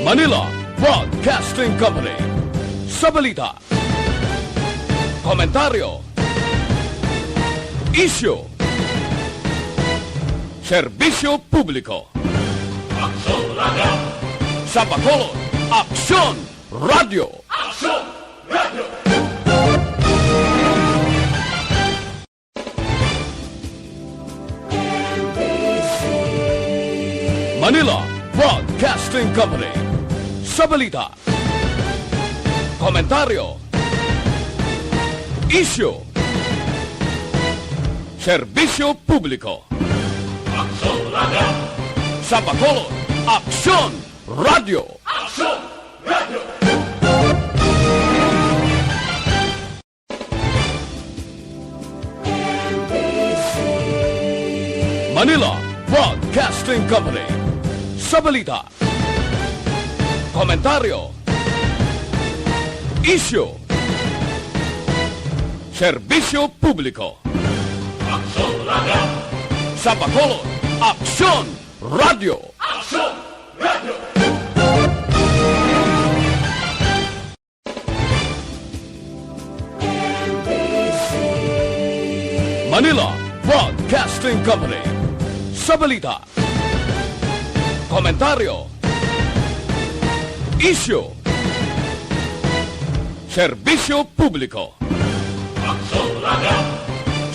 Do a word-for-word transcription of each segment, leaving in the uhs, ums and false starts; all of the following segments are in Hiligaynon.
Manila Broadcasting Company. Sa balita, komentaryo, isyu, serbisyo publiko. Aksyon Radio! Sa Bacolod, Aksyon Radio! Aksyon Radio! Manila Broadcasting Company. Sa balita, komentaryo, isyu, serbisyo publiko. Aksyon Radio! Sa Bacolod, Aksyon Radio! Aksyon Radio! Manila Broadcasting Company. Sa balita, komentaryo, isyu, serbisyo publiko. Aksyon Radio! Sa Bacolod, Aksyon Radio! Aksyon Radio! Manila Broadcasting Company. Sa balita, komentaryo, isyu, serbisyo publiko. Aksyon Radio!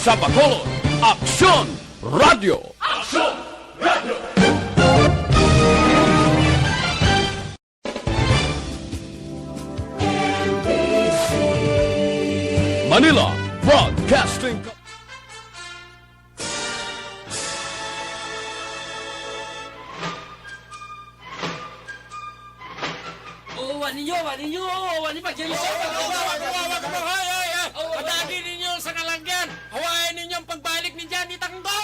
Sa Bacolod, Aksyon Radio! Aksyon Radio! Manila Broadcasting Co- Oh, wani nyo, wani nyo, wani pa dyan. Oh, wag, wag, wag, wag, wag, wag, hoy, hoy, hoy. Oh, wag. Patagi ninyo sa kalanggan. Hawain ninyo ang pagbalik ni Johnny Tanggo.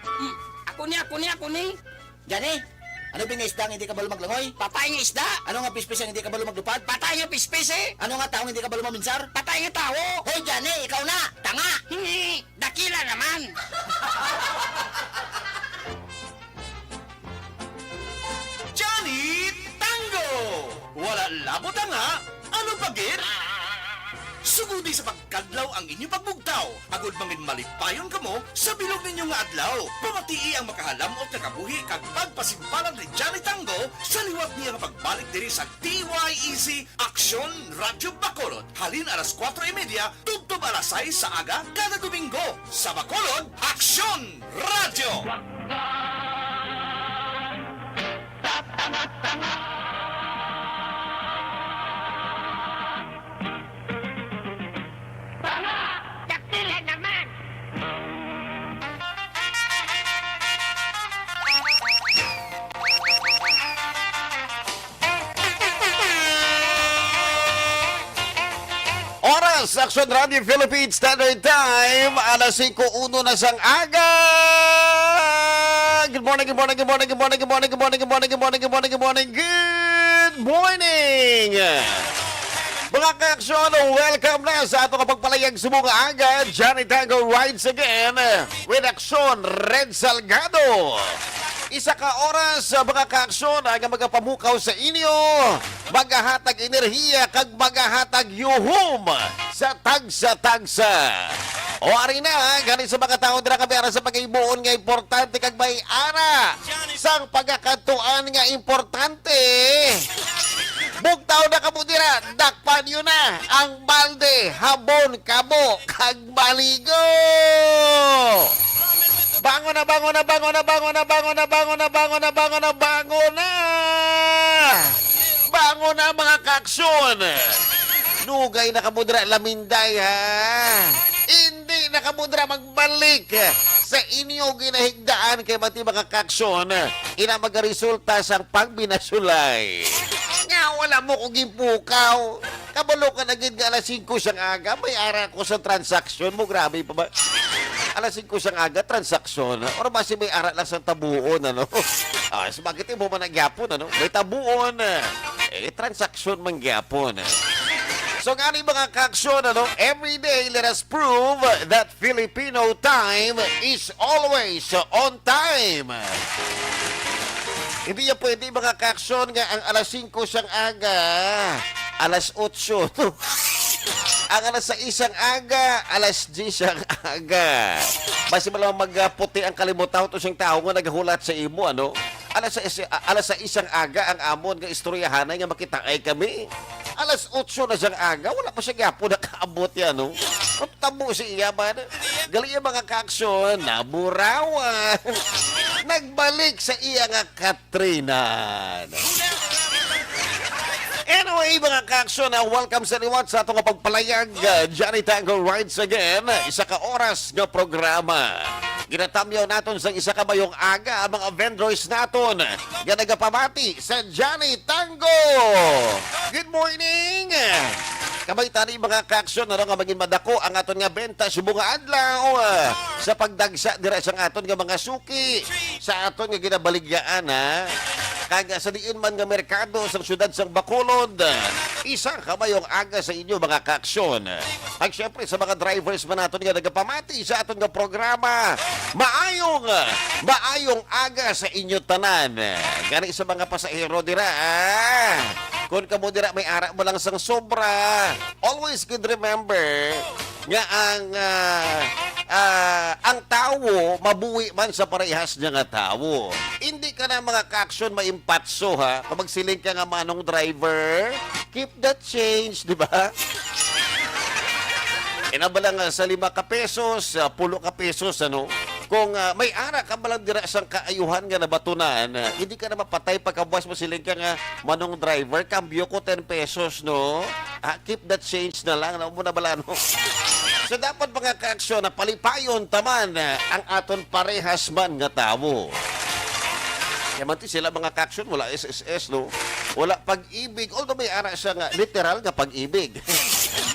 Hmm, ako ni, ako ni, ako ni. Johnny, ano ba nga isda nga hindi kabalo maglangoy? Patay nga isda. Ano nga pispis ang hindi kabalo maglupad? Patay nga pispis, eh. Ano nga taong hindi kabalo maminsar? Patay nga tawo. Hoy, Johnny, ikaw na. Tanga. Hmm, dakila naman. Johnny Tango! Wala labot ang nga, ano pa gid? Sugodi sa pagkadlaw ang inyo pagbugtaw, agod mangin malipayon kamo sa bilog ninyo nga adlaw. Pamatii ang makahalamot nga kabuhi kag pagpasimpalan ni Johnny Tango sa liwat niya nga pagbalik diri sa D Y E C Aksyon Radyo Bacolod, halin alas kuwatro y media tubtob alas sais sa aga kada Domingo. Sa Bacolod, Aksyon Radyo! Tanga! Dakila naman! Oras, Aksyon Radio Philippine Standard Time, alas singko uno na sang aga. Good morning, good morning, good morning, good morning, good morning, good morning, good morning, good morning, good morning, good morning. Mga kaaksyon, welcome na sa ato nga pagpalayag subong nga aga. Johnny Tango rides again with Aksyon Red Salgado. Isa ka oras, ah, mga kaaksyon, ah, nga magapamukaw sa inyo, magahatag enerhiya, kag magahatag yuhom sa tagsa-tagsa. O, ari na, gani sa mga tawo dira kami ara sa paghibuon nga importante kag may ara sang pagakadtuan nga importante. Bugtaw na kamo dira, dakpan niyo na ang balde, habon, kamo, kag maligo! Bangon na, bangon na, bangon na, bangon na, bangon na, bangon na, bangon na, bangon na, bangon na! Bangon na, mga kaaksyon! Nugay na kamo dira, laminday, ha? Hindi na kamo dira magbalik sa inyo ginahigdaan kay mati, mga kaaksyon, ina magaresulta sang pagbinasulay. Nga wala mo ko ginpukaw. Kabalo ka na gid nga alas singko sang aga, may ara ko sa transaksyon mo. Grabe pa ba? Alas singko sang aga, transaksyon. Or basi may ara lang sang tabuon, ano? Ah, so bakit mo man nagyapon, ano? May tabuon. Eh, transaksyon man gyapon. So, ngani, mga kaaksyon, ano? Every day, let us prove that Filipino time is always on time. Hindi niya pwede, mga kaaksyon, nga ang alas singko sang aga, alas otso. Ang alas sais sang aga, alas diyes sang aga. Basi man lang magputi ang kalimutaw to sang tawo nga naghulat sa imo, ano? Alas sais, a-, alas sais sang aga ang amon nga istoryahanay nga makitaay kami. Alas otso na sang aga, wala pa siya gyapon nakaabot yan, no? Ang tabo sa iya man. Gali ang mga kaaksyon, naburawan. Nagbalik sa iya nga katrinan. Anyway, mga kaaksyon, ah, welcome sa liwat sa ato nga pagpalayag. Ah, Johnny Tango rides again. Isa ka oras nga programa. Ginatamyaw naton sa isa ka mayong aga ang mga vendors naton nga nagapamati sa Johnny Tango. Good morning! Kabay tani, mga kaaksyon, ano nga maging madako ang aton nga benta subong nga adlaw, ah, sa pagdagsa dira sa aton nga mga suki, sa aton nga ginabaligyaan, ha? Kag sa diin man nga merkado sa siyudad sang Bacolod, ah, isa ka mayong aga sa inyo, mga kaaksyon. Kag syempre sa mga drivers man naton nga nagapamati sa aton nga programa, maayong, maayong aga sa inyo tanan. Gani sa mga pasahero dira, ah. Kung kamo dira may ara mo lang sang sobra, always good remember nga ang, ah, ah, ang tawo mabuhi man sa parehas niya nga tawo. Hindi ka na, mga kaaksyon, maimpatso, ha? Kung magsiling ka nga, "Manong driver, keep the change," di ba? Ina ba lang, ah, sa lima ka pesos, ah, pulo ka pesos, ano? Kung, ah, may ara ka ba lang dira sang kaayuhan nga nabatunan, ah, hindi ka na mapatay pagkabuas mo siling ka nga, "Manong driver, kambyo ko ten pesos, no? Ah, keep the change na lang," na mo na bala, no? So, dapat, mga kaaksyon, na palipayon taman, ah, ang aton parehas man nga tawo. Kaya man ti sila, mga kaaksyon, wala S S S, no? Wala pag-ibig. Although may ara siya nga literal nga pag-ibig.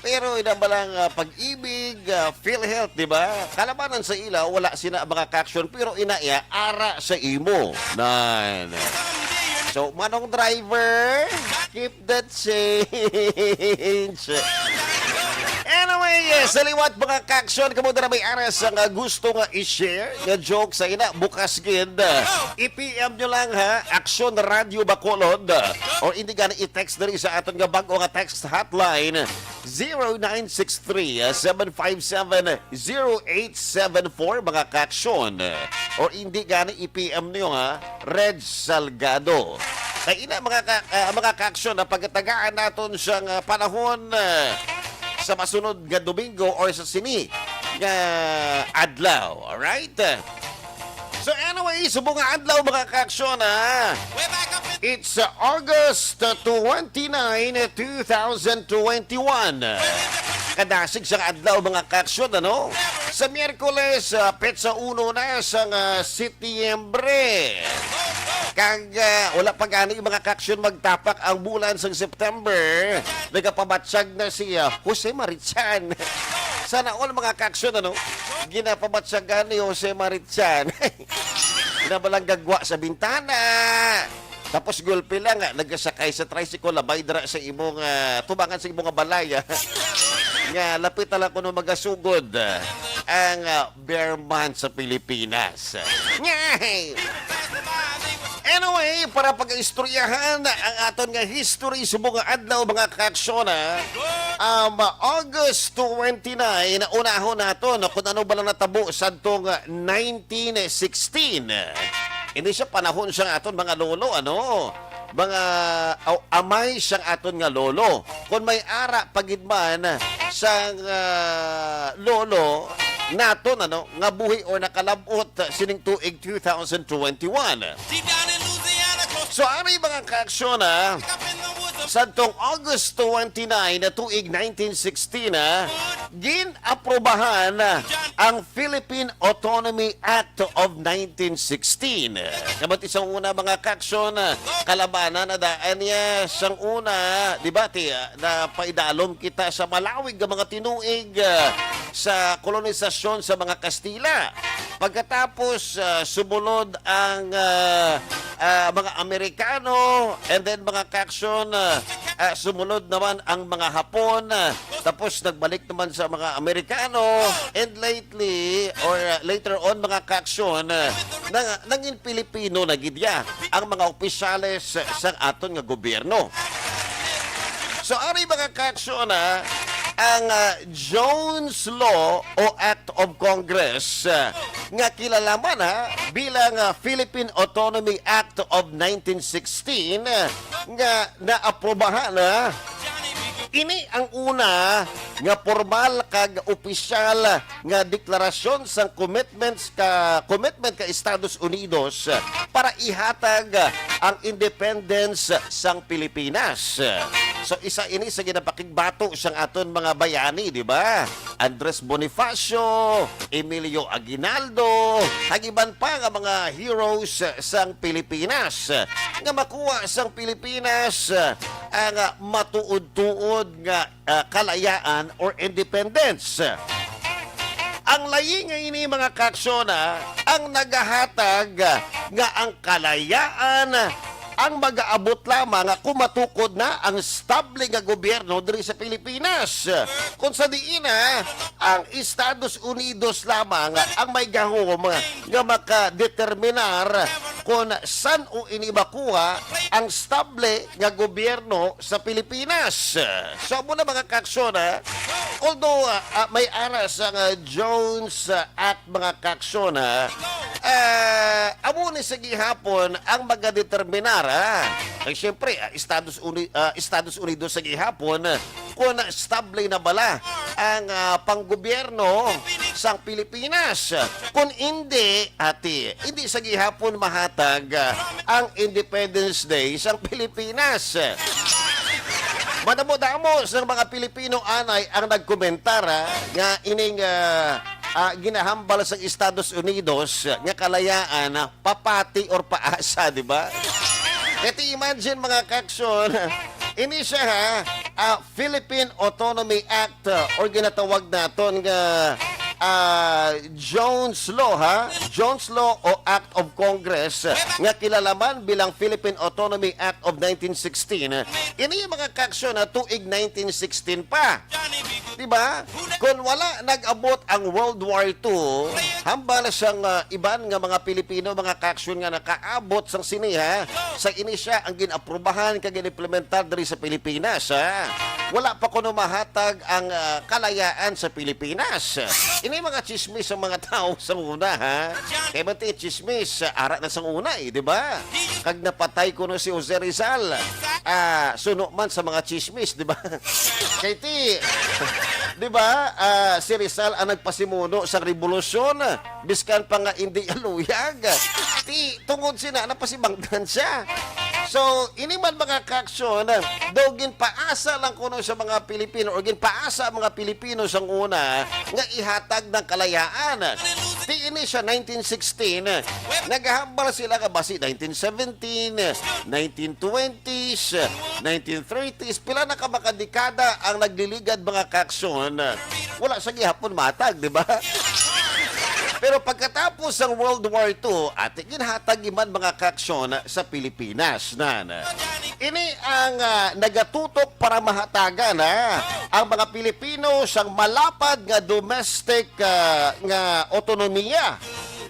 Pero ina ba lang, ah, pag-ibig, ah, PhilHealth, di ba? Kalabanan sa ila, wala sina, mga kaaksyon, pero ina iya, ara sa imo. Nan. So, manong driver, keep the change. Anyway, yes, sa liwat, mga kaaksyon, kamo dira may ara sa nga gusto nga i-share nga joke sa ina, bukas gid. I-P M nyo lang, ha, Aksyon Radio Bacolod, or hindi gani i-text diri sa aton nga bag-o nga text hotline, zero nine six three, seven five seven, zero eight seven four, mga kaaksyon. Or hindi gani i-P M niyo, ha, Reg Salgado. Kay ina, mga ka-, ah, mga kaaksyon, na pagatagaan naton siyang, ah, panahon, ah, sa masunod nga Domingo or sa sini nga adlaw. Alright? So anyway, subong nga adlaw, mga kaaksyon, ha? It's, uh, August twenty-nine, two thousand twenty-one. Kadasig sang adlaw, mga kaaksyon, ano? Sa Miyerkules, uh, petsa uno na sang, uh, Setyembre. Kag, uh, wala pa gani, mga kaaksyon, magtapak ang bulan sang September. Nagapabatsyag na si, uh, Jose Marichan. Sana all, mga kaaksyon, ano? Ginapabatyagan ni Jose Marichan. Ginabalanggagwa sa bintana. Tapos gulpi lang, ah, nagasakay sa tricycle, labay dira sa imong, ah, tubangan sa imong balay, ah. Nga lapit na lang kuno magasugod, ah, ang, ah, bear month sa Pilipinas. Yay! Anyway, para pag-istoryahan ang aton nga history subong nga adlaw, mga kaaksyon, ah, um, August twenty-nine, unahon naton kung ano ba lang natabo sadtong nineteen sixteen. Ini siya panahon sa aton mga lolo, ano? Mga, aw, amay sa aton nga lolo. Kung may ara pa gid man sang, ah, lolo naton, ano, nga buhi or nakalab-ot sining tuig two thousand twenty-one. So, ari, mga kaaksyon, ah, sadtong August twenty-nine na tuig nineteen sixteen, ah, gin-aprobahan ang Philippine Autonomy Act of nineteen sixteen. Kamat isang una, mga kaaksyon, kalabanan na daan niya sang una, di ba, ti, na paidalom kita sa malawig nga mga tinuig, ah, sa kolonisasyon sa mga Kastila. Pagkatapos, ah, sumulod ang, ah, ah, mga Amerikano, and then, mga kaaksyon, ah, ah, sumulod naman ang mga Hapon, ah, Tapos nagbalik naman sa mga Amerikano, and lately, or uh, later on, mga kaaksyon, uh, nang, nangin Pilipino na gid ya ang mga opisyales sa aton nga gobyerno. So, ari, mga kaaksyon, ah, ang uh, Jones Law o Act of Congress, uh, nga kilala man, ha, bilang uh, Philippine Autonomy Act of nineteen sixteen, uh, nga naaprobahan na. Ini ang una nga formal kag opisyal nga deklarasyon sang commitments ka commitment ka Estados Unidos para ihatag ang independence sang Pilipinas. So, isa ini sa ginapakigbato sang aton mga bayani, di ba? Andres Bonifacio, Emilio Aguinaldo, kag iban pa nga mga heroes sang Pilipinas, nga makuha sang Pilipinas ang matuod-tuod nga, ah, kalayaan or independence. Ang layi nga ini, mga kaaksyon, ah, ang nagahatag nga ang kalayaan ang magaabot lamang kung matukod na ang stable nga gobyerno diri sa Pilipinas. Kung sa diin, ah, ang Estados Unidos lamang ang may gahom nga makadeterminar kung san-o ini makuha ang stable nga gobyerno sa Pilipinas. So, amo na, mga kaaksyon, ha? Although, ah, ah, may ara sa nga Jones, ah, Act, mga kaaksyon, ha? Ah, amo ni sa gihapon ang magadeterminar, ha? Kay siyempre, ah, Estados Uni-, ah, Estados Unidos sa gihapon, kung stable na bala ang, ah, panggobyerno sang Pilipinas. Kung hindi, ati, hindi sa gihapon mahatag, ah, ang Independence Day sang Pilipinas. Madamo-damo sang mga Pilipino anay ang nagkomentar, ah, nga ining, ah, ah, ginahambal sang Estados Unidos nga kalayaan, ah, papati or paasa, di ba? Kaya imagine, mga kaaksyon, ini siya, ha, ah, Philippine Autonomy Act, ah, or ginatawag naton nga, ah, Jones Law, ha? Jones Law o Act of Congress, ah, nga kilala man bilang Philippine Autonomy Act of nineteen sixteen. Ini, mga kaaksyon, na tuig nineteen sixteen pa. Di ba? Kung wala nag-abot ang World War Two, hambal sang, ah, iban nga mga Pilipino, mga kaaksyon, nga nakaabot sang sini, ha, sa ini siya ang gin-aprubahan kag gin-implementar diri sa Pilipinas, ha. Wala pa kuno mahatag ang, ah, kalayaan sa Pilipinas. Ini mga chismis sa mga tao sa una, ha. Kay man ti chismis, ah, ara na sang una, eh, di ba? Kag napatay kuno si Jose Rizal. Ah, suno man sa mga chismis, di ba? Kay ti, di ba, ah, si Rizal ang nagpasimuno sa rebolusyon, biskan pa nga indi aluyag. Ti, tungod sina, napasibangdan siya. So, ini man, mga kaaksyon, daw ginpaasa lang kuno sa mga Pilipino o ginpaasa ang mga Pilipino sang una nga ihatag ng kalayaan. Ti, ini siya nineteen sixteen, nagahambal sila nga basi nineteen seventeen, nineteen twenties, nineteen thirties, pila na ka mga dekada ang nagliligad, mga kaaksyon, wala sa gihapon matag, di ba? Pero pagkatapos sang World War Two, ati, ginhatag man, mga kaaksyon, sa Pilipinas, nan. Ini ang, ah, nagatutok para mahatagan, ha, ang mga Pilipino sang malapad nga domestic, ah, nga autonomiya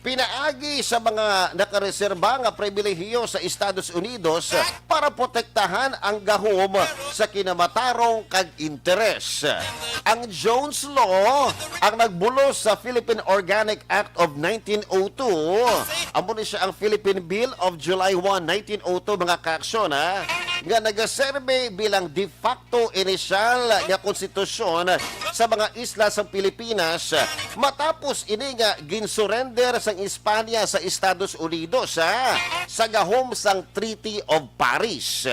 pinaagi sa mga nakareserba nga pribilehiyo sa Estados Unidos para protektahan ang gahom sa kinamatarong kag interes. Ang Jones Law ang nagbulos sa Philippine Organic Act of nineteen oh two. Amo ni siya ang Philippine Bill of July one, nineteen oh two, mga kaaksyon, ha, nga nagaserbe bilang de facto inisyal nga konstitusyon sa mga isla sa Pilipinas matapos ini nga ginsurrender sang Espanya sa Estados Unidos, ha, sa gahom sang Treaty of Paris.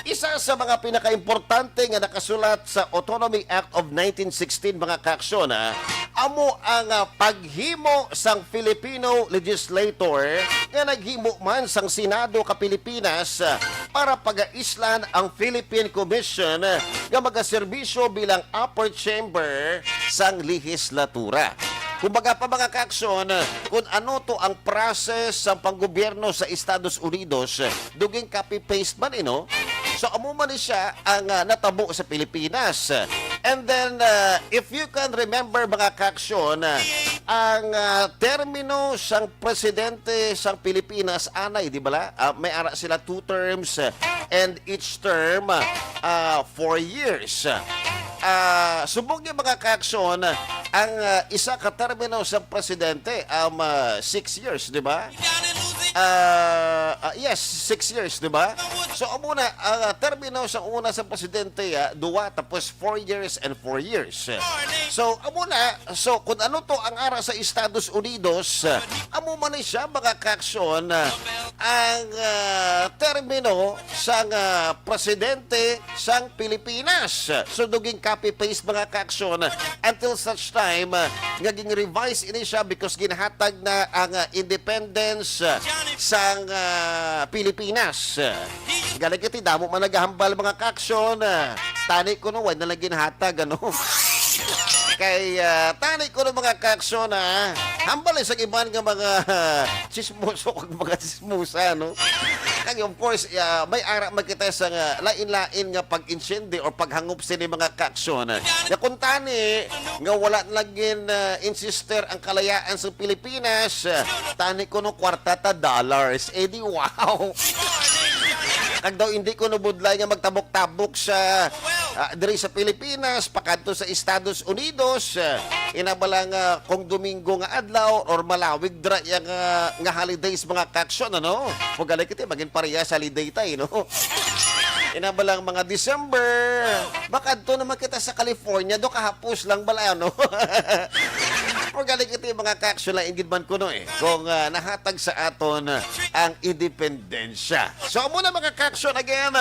Isa sa mga pinakaimportante nga nakasulat sa Autonomy Act of nineteen sixteen, mga kaaksyon, ha, amo ang, ah, paghimo sang Filipino legislator nga naghimo man sang Senado ka Pilipinas, ah, para pagaislan ang Philippine Commission nga magaserbisyo bilang upper chamber sang lehislatura. Kumbaga pa, mga kaaksyon, kung ano to ang process sa panggobyerno sa Estados Unidos, duging copy-paste man, eh, no? So, amo man ni siya ang, ah, natabo sa Pilipinas. And then, uh, if you can remember, mga kaaksyon, uh, ang uh, termino sang presidente sang Pilipinas, anay, di ba la? Uh, may ara sila two terms, uh, and each term, uh, uh, four years. Uh, subong niya, mga kaaksyon, ang uh, isa ka termino sang presidente, um, uh, six years, di ba? Uh, uh, yes, six years, di ba? So, amo na, ang uh, termino sa una sa presidente, uh, duwa, tapos four years and four years. So, amo na, so, kung ano to ang ara sa Estados Unidos, uh, amo man ni siya, mga kaaksyon, uh, ang uh, termino sang uh, presidente sang Pilipinas. So, duging copy-paste, mga kaaksyon, until such time uh, nga ging-revise ini siya because ginhatag na ang uh, independence uh, sang uh, Pilipinas. Galing kiti, damo man nagahambal, mga kaaksyon. Uh, tani kuno, way na lang ginhatag, ano? Kay uh, tani kuno, mga kaaksyon, ha? Hambal sa iban nga mga uh, chismoso kag mga chismosa, no? Kag of course, uh, may ara man kita sa nga lain-lain nga pag-insyende or paghangop sini, mga kaaksyon. Nga kung tani nga wala na gin uh, insister ang kalayaan sa Pilipinas, uh, tani kuno kwarta ta dollars. Eh di wow! Kag daw hindi kuno budlay nga magtabok-tabok sa ah, diri sa Pilipinas, pakadto sa Estados Unidos. Ah, ina ba lang, ah, kung Domingo nga adlaw or malawig dira yang, ah, nga holidays, mga kaaksyon, ano? Kung gali kita, magin parehas holiday tayo, no? Ina ba lang mga December, makadto naman kita sa California, do kahapos lang bala, ano? Kung gali kita, mga kaaksyon, lain gid man kuno eh. Kung ah, nahatag sa aton ang independensya. So, amo na, mga kaaksyon, again,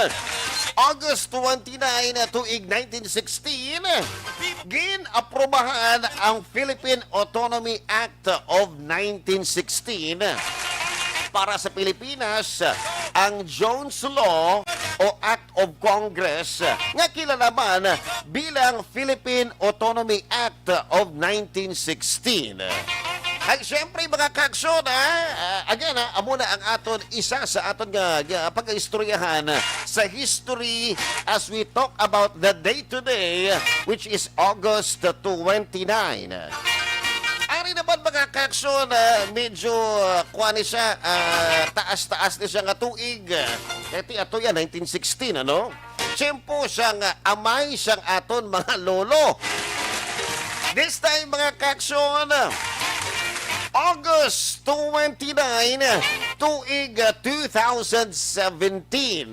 August twenty-nine, tuig nineteen sixteen, gin-aprobahan ang Philippine Autonomy Act of nineteen sixteen. Para sa Pilipinas, ang Jones Law o Act of Congress, nga kilala man bilang Philippine Autonomy Act of nineteen sixteen. Ay, siyempre, mga kaaksyon, ha? Ah, again, ha, amo na ang aton, isa sa aton nga, nga pag-istoryahan sa history as we talk about the day today, which is August twenty-nine. Ari naman, mga kaaksyon, ah, medyo, ah, kuwan ni siya, ah, taas-taas ni siya nga tuig. Kaya ti ato yan, nineteen sixteen, ano? Tiyempo sang amay sang aton mga lolo. This time, mga kaaksyon, August twenty-nine, tuig two thousand seventeen.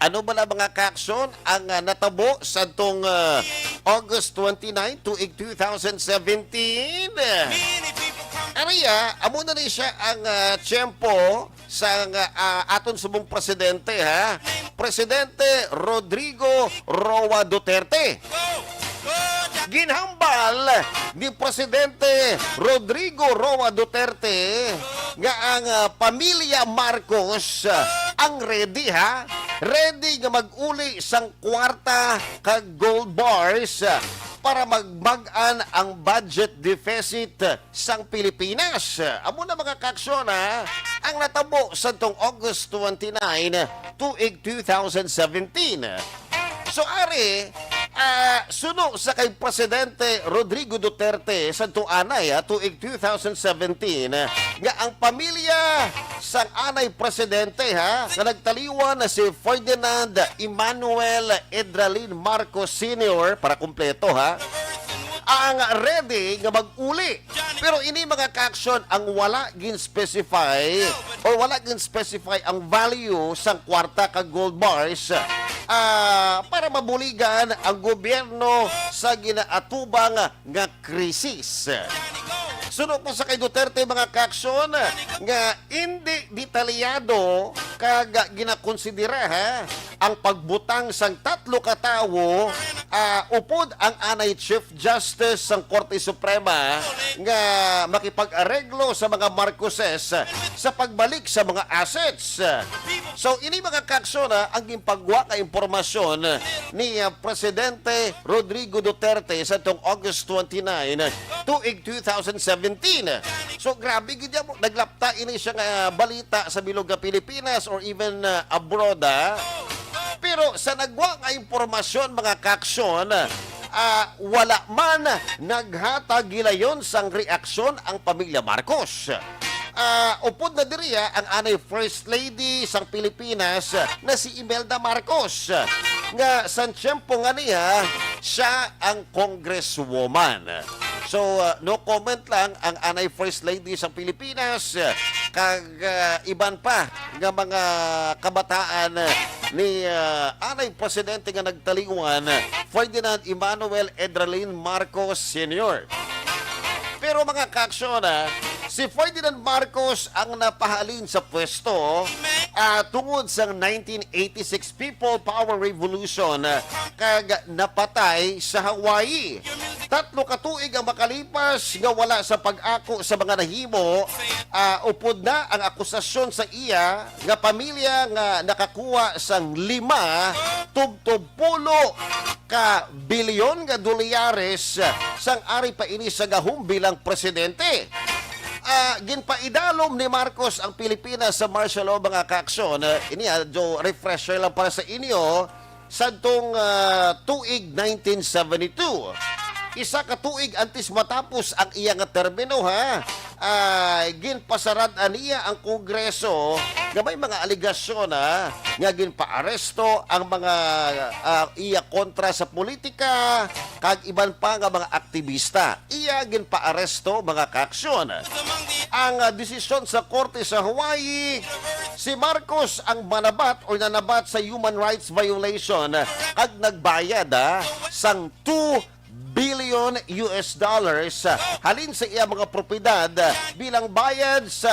Ano bala, mga kaaksyon, ang ah, natabo sadtong ah, August twenty-nine, tuig two thousand seventeen? Ariya, amo na ni siya ang ah, tiyempo sang ah, aton subong presidente, ha? Presidente Rodrigo Roa Duterte. Ginhambal ni Presidente Rodrigo Roa Duterte nga ang ah, pamilya Marcos ah, ang ready, ha? Ready nga mag-uli sang kwarta kag gold bars ah, para magmag-an ang budget deficit sang Pilipinas. Amo na, mga kaaksyon, ha, ang natabo sadtong August twenty-nine, tuig two thousand seventeen. So, ari, ah, suno sa kay Presidente Rodrigo Duterte sadto anay, ha, tuig two thousand seventeen, nga ang pamilya sang anay presidente, ha, nga nagtaliwan na si Ferdinand Emmanuel Edralin Marcos Senior, para kumpleto, ha, ang ready nga mag-uli. Pero ini, mga kaaksyon, ang wala gin-specify or wala gin-specify ang value sang kwarta kag gold bars, ah, para mabuligan ang gobyerno sa ginaatubang nga krisis. Suno pa sa kay Duterte, mga kaaksyon, nga indi detalyado kag ginakonsidera, ha, ang pagbutang sang tatlo ka tawo, ah, upod ang anay Chief Justice sang Korte Suprema nga makipag-areglo sa mga Marcoses sa pagbalik sa mga assets. So, ini, mga kaaksyon, ha, ang ginpagwa nga impormasyon ni, ah, Presidente Rodrigo Duterte sa tong August twenty-nine, tuig two thousand seventeen. So, grabe gid yan. Naglapta ini siya nga balita sa bilog nga Pilipinas or even, ah, abroad, ha? Pero sa nagwa nga impormasyon, mga kaaksyon, ah, wala man naghatag gilayon sang reaksyon ang pamilya Marcos. Ah, upod na diri, ah, ang anay First Lady sang Pilipinas, ah, na si Imelda Marcos, ah, nga sa tiyempo nga niya, siya ang congresswoman. So, ah, no comment lang ang anay First Lady sang Pilipinas, ah, kag, ah, iban pa nga mga kabataan, ah, ni, ah, anay presidente nga nagtaliwan, Ferdinand Emmanuel Edralin Marcos Senior. Pero, mga kaaksyon, ah, si Ferdinand Marcos ang napahalin sa pwesto, ah, tungod sa nineteen eighty-six People Power Revolution, ah, kag napatay sa Hawaii. Tatlo ka tuig ang makalipas nga wala sa pag-ako sa mga nahimo, ah, upod na ang akusasyon sa iya nga pamilya nga nakakuha sang lima tubtob pulo ka bilyon nga dolyares sang ari pa ini sa gahom bilang presidente. Ah, ginpaidalom ni Marcos ang Pilipinas sa martial law, mga kaaksyon. Ini, ah, do refresher lang para sa inyo. Sadtong, ah, tuig nineteen seventy-two, isa ka tuig antes matapos ang iya nga termino, ha, ah, ginpasarad-an niya ang Kongreso nga may mga alegasyon, ha, nga ginpaaresto ang mga, ah, iya kontra sa politika kag iban pa nga mga aktibista. Iya ginpaaresto, mga kaaksyon. Ang, ah, desisyon sa korte sa Hawaii, si Marcos ang manabat or nanabat sa human rights violation, ah, kag nagbayad, ah, sang two billion U S dollars, ah, halin sa iya mga propiedad, ah, bilang bayad sa,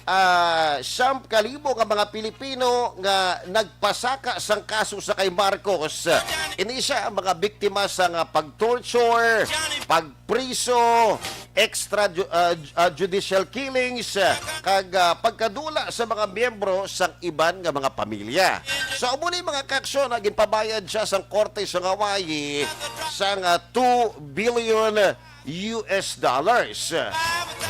ah, siyam ka libo nga mga Pilipino nga nagpasaka sang kaso sa kay Marcos. Ini siya ang mga biktima sa nga pag-torture, pagpriso, extra ju-, ah, ju-, ah, judicial killings, ah, kag, ah, pagkadula sa mga miyembro sang iban nga mga pamilya. So, amo ni mga kaaksyon nga ginpabayad siya sang korte sa Hawaii sang, ah, two billion U S dollars.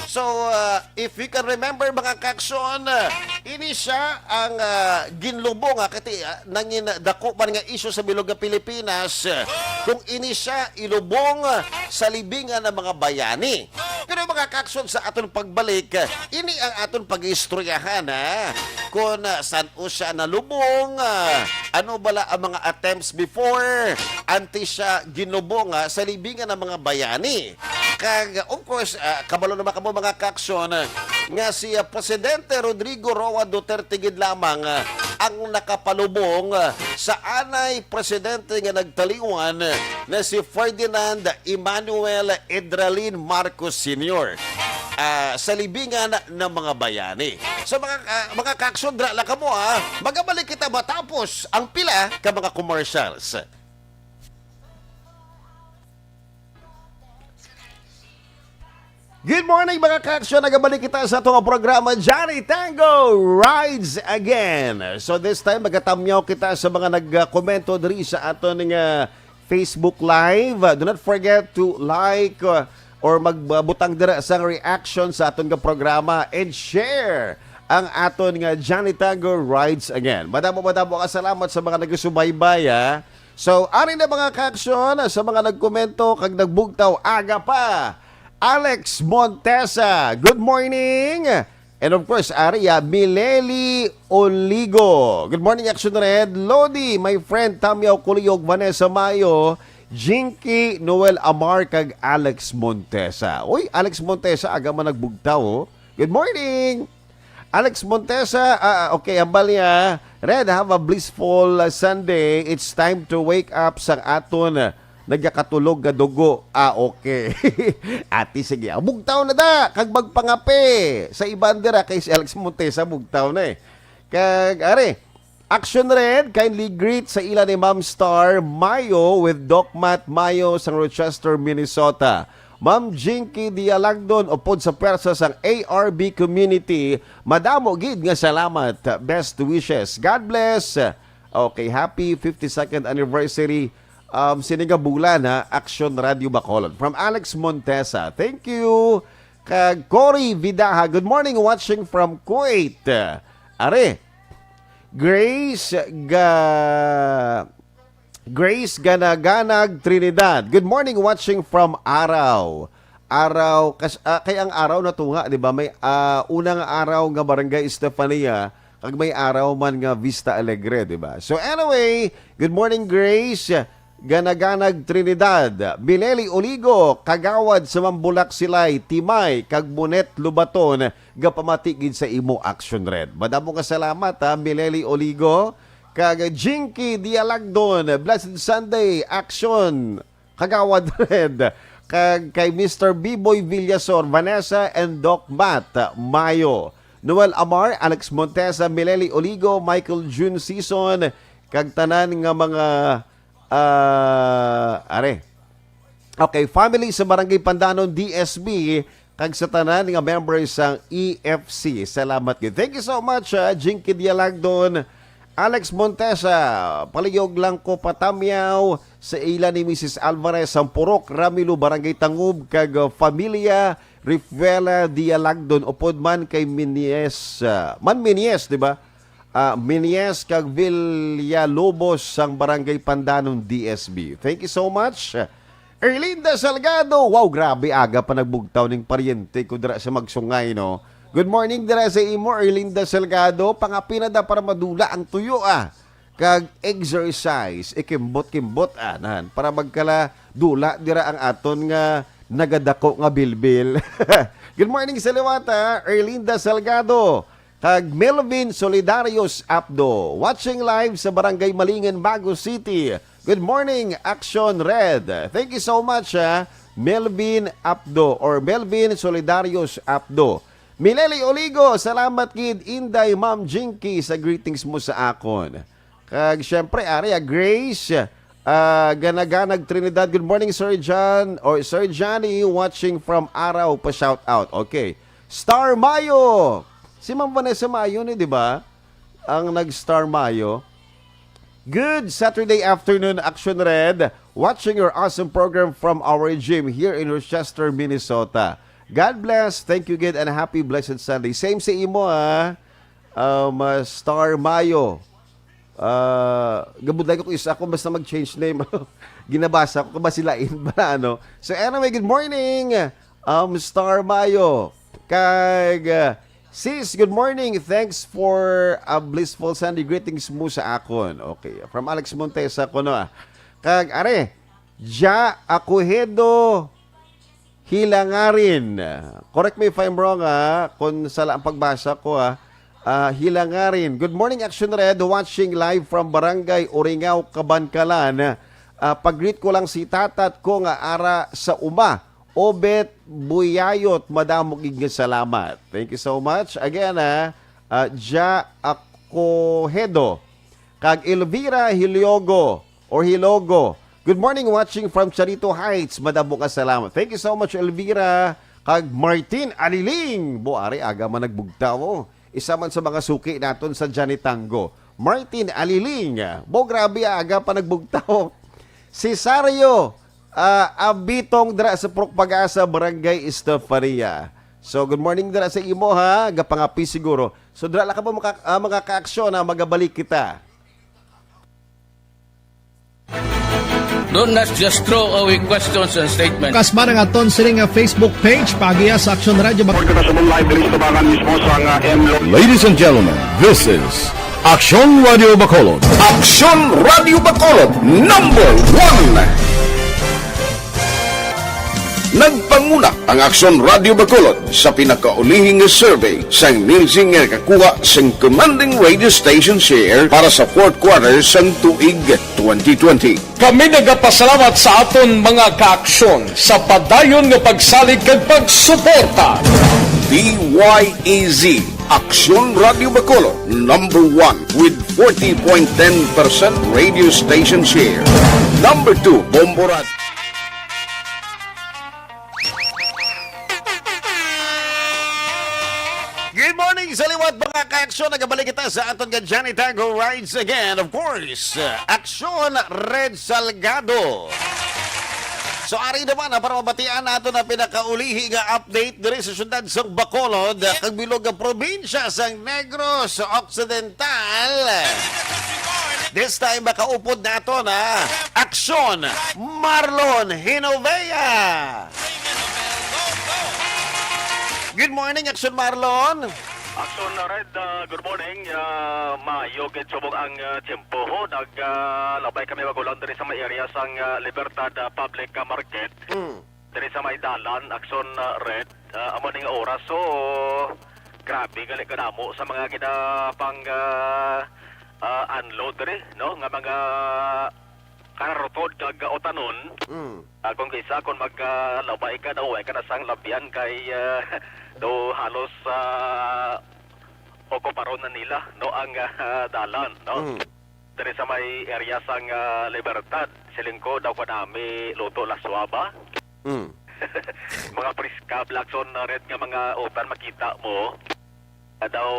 So, ah, if you can remember, mga kaaksyon, ah, ini siya ang, ah, ginlubong, ah, kati, ah, nangin dako man nga isyu sa bilog nga Pilipinas, ah, kung ini siya ilubong, ah, sa libingan ng mga bayani. Pero, mga kaaksyon, sa aton pagbalik, ah, ini ang aton pag-istoryahan, ha? Kung, ah, san-o siya nalubong, ah, ano bala ang mga attempts before, antes siya ginlubong, ah, sa libingan ng mga bayani. Kag, of course, ah, kabalo naman kamo, mga kaaksyon, ah, nga si, ah, Presidente Rodrigo Roa Duterte gid lamang, ah, ang nakapalubong, ah, sa anay presidente nga nagtaliwan, ah, na si Ferdinand Emmanuel Edralin Marcos Senior, ah, sa libingan ng mga bayani. So, mga, ah, mga kaaksyon, dra lang kamo, ah. Magabalik kita matapos ang pila ka mga commercials. Good morning, mga kaaksyon. Nagabalik kita sa atong programa, Johnny Tango Rides Again. So, this time, magatamyaw kita sa mga nagkomento diri sa aton nga Facebook Live. Do not forget to like, uh, or magbutang dira sang reaction sa aton nga programa and share ang aton nga Johnny Tango Rides Again. Madamo, madamo ka salamat sa mga nagsubaybay, ha. So, ari na, mga kaaksyon, sa mga nagkomento kag nagbugtaw, aga pa. Alex Montesa, good morning. And of course, ari, ah, Mileli Oligo. Good morning, Action Red. Lodi, my friend, Tamyaw Kuliog, Vanessa Mayo, Jinky, Noel Amar, kag Alex Montesa. Uy, Alex Montesa, aga man nagbugtaw, oh. Good morning. Alex Montesa, ah, okay, hambal niya, "Red, have a blissful, uh, Sunday. It's time to wake up sa aton, uh, nagakatulog nga dugo." Ah, okay. Ati, sige. Bugtaw na da, kag magpangape. Sa iban dira, kay si Alex Montesa, bugtaw na eh. Kag, are, Action Red, kindly greet sa ila ni Ma'am Star Mayo with Doc Matt Mayo sa Rochester, Minnesota. Ma'am Jinky Dialagdon, upod sa pwersa sang A R B community, madamo gid nga salamat. Best wishes. God bless. Okay, happy fifty-second anniversary. Um, sini nga bulan, ha, Action Radio Bacolod. From Alex Montesa. Thank you. Kag Cory Vidaha, good morning, watching from Kuwait. Are, Grace ga Grace Ganaganag Trinidad. Good morning, watching from Araw. Araw, kas, ah, kay ang Araw natunga, di ba? May, ah, unang araw nga Barangay Estefania, kag may araw man nga Vista Alegre, di ba? So anyway, good morning, Grace Ganaganag Trinidad. Mileli Oligo, kagawad sa Mambulak Silay, Timay, kag Monet Lubaton, gapamati gid sa imo, Action Red. Madamo nga salamat, ha, Mileli Oligo, kag Jinky Dialagdon. Blessed Sunday, Action, Kagawad Red, kag kay Mister Biboy Villasor, Vanessa and Doc Matt Mayo, Noel Amar, Alex Montesa, Mileli Oligo, Michael June Season, kag tanan nga mga, ah, are. Okay, family sa Barangay Pandanon, D S B, kag sa tanan nga members sang E F C. Salamat gid. Thank you so much, ah, Jinky Dialagdon, Alex Montesa, palihog lang ko patamyaw sa ila ni Missus Alvarez sang Purok Ramilo, Barangay Tangub, kag, ah, familia Rifuela Dialagdon, upod man kay Minies, ah, man Minies, di ba? Ah, Minies kag Villalobos sang Barangay Pandanon, D S B. Thank you so much. Erlinda Salgado, wow, grabe, aga pa nagbugtaw ning paryente ko dira sa Magsungay, no? Good morning dira sa imo, Erlinda Salgado. Pangapina da para madula ang tuyo, ah. Kag exercise, ikimbot-kimbot, anan, para magkala dula dira ang aton nga nagadako nga bilbil. Good morning sa liwat, ah, Erlinda Salgado. Kag Melvin Solidarios Apdo, watching live sa Barangay Malingan, Bago City. Good morning, Action Red. Thank you so much, ha, Melvin Apdo or Melvin Solidarios Apdo. Mileli Oligo, salamat gid, Inday, Ma'am Jinky, sa greetings mo sa akon. Kag syempre, ari, ah, Grace, ah, Ganaganag Trinidad. Good morning, Sir John or Sir Johnny, watching from Araw pa, shout out. Okay. Star Mayo. Si Ma'am Vanessa Mayo ni, di ba? Ang nag-Star Mayo. Good Saturday afternoon, Action Red. Watching your awesome program from our gym here in Rochester, Minnesota. God bless. Thank you again and happy blessed Sunday. Same sa imo, ah. Um, ah, Star Mayo. Ah, gabudlay ko kung isa ako basta mag-change name. Ginabasa ko ba sila in ba, ano? So anyway, good morning, um, Star Mayo. Kag, ah, sis, good morning. Thanks for a blissful Sunday. Greetings mo sa akon. Okay, from Alex Montesa ko, no, ah. Kag, are, Ja Acohedo, Hilangarin. Correct me if I'm wrong, ha, kung sala ang pagbasa ko, ha. Ah, Hilangarin. Good morning, Action Red. Watching live from Barangay Uringaw, Kabankalan. Ah, pag-greet ko lang si tatat ko nga ara sa uma. Obet Buyayot, madamo gid nga salamat. Thank you so much. Again, ha, ah, Ja Acohedo. Kag Elvira Hiliogo or Hilogo. Good morning, watching from Charito Heights. Madamo nga salamat. Thank you so much, Elvira. Kag Martin Aliling. Bo, ari, aga man nagbugtaw, oh. Isa man sa mga suki naton sa Janitango. Martin Aliling. Bo, grabe, aga pa nagbugtaw. Cesario, ah, Abitong dira sa Purok Pag-asa, Barangay Estefania. So, good morning dira sa imo, ha. Gapangapi siguro. So, dira lang ka ba maka-, ah, mga kaaksyon, ha? Magabalik kita. Don't not just throw away questions and statements. Kasma ang aton sini nga Facebook page, paagiha sa Action Radio Bac- Report kita sa live diri sa tabangan mismo sa nga M Lo- Ladies and gentlemen, this is Action Radio Bacolod. Action Radio Bacolod, number one. Nagpanguna ang Action Radio Bacolod sa pinakaulihi nga survey sang Nielsen nga nakakuha sang commanding radio station share para sa fourth quarter sang tuig twenty twenty. Kami nagapasalamat sa aton mga kaaksyon sa padayon nga pagsalig kag pagsuporta. D Y E Z, Aksyon Radio Bacolod, number one with forty point ten percent radio station share. Number two, Bombo Radio. Good morning sa liwat, mga kaaksyon. Nagabalik kita sa aton nga Johnny Tango Rides Again. Of course, uh, Aksyon Red Salgado. So, ari naman, ah, para mabatian nato na pinakaulihi nga update diri sa syudad sa Bacolod, ah, kag bilog nga probinsya sa Negros Occidental. This time, makaupod nato na Aksyon Marlon Hinovea. Good morning, Aksyon Marlon. Aksyon Red, ah, good morning. Ah, maayo gid subong ang, ah, tiyempo ho. Nag, ah, labay kami magulang diri sa may area sang, ah, Libertad, ah, Public, ah, Market. Mm. Diri sa may dalan, Aksyon, ah, Red, ah, amo ning oras. So, grabe gali kadamo sa mga gina pang, ah, ah, unload diri, no, nga mga kararotod kag utanon. Mm. Ah, kung kaysa, kung mag, ah, labay ka daw, way ka na sang labyan kay, ah, daw halos, ah, okuparon na nila, no, ang, ah, dalan, no? Mm. Diri sa may area sang, ah, Libertad, siling ko daw kanami Lotto Lasua ba? Mm. Mga priska, Blackson, ah, Red nga mga utan makita mo. Ah, daw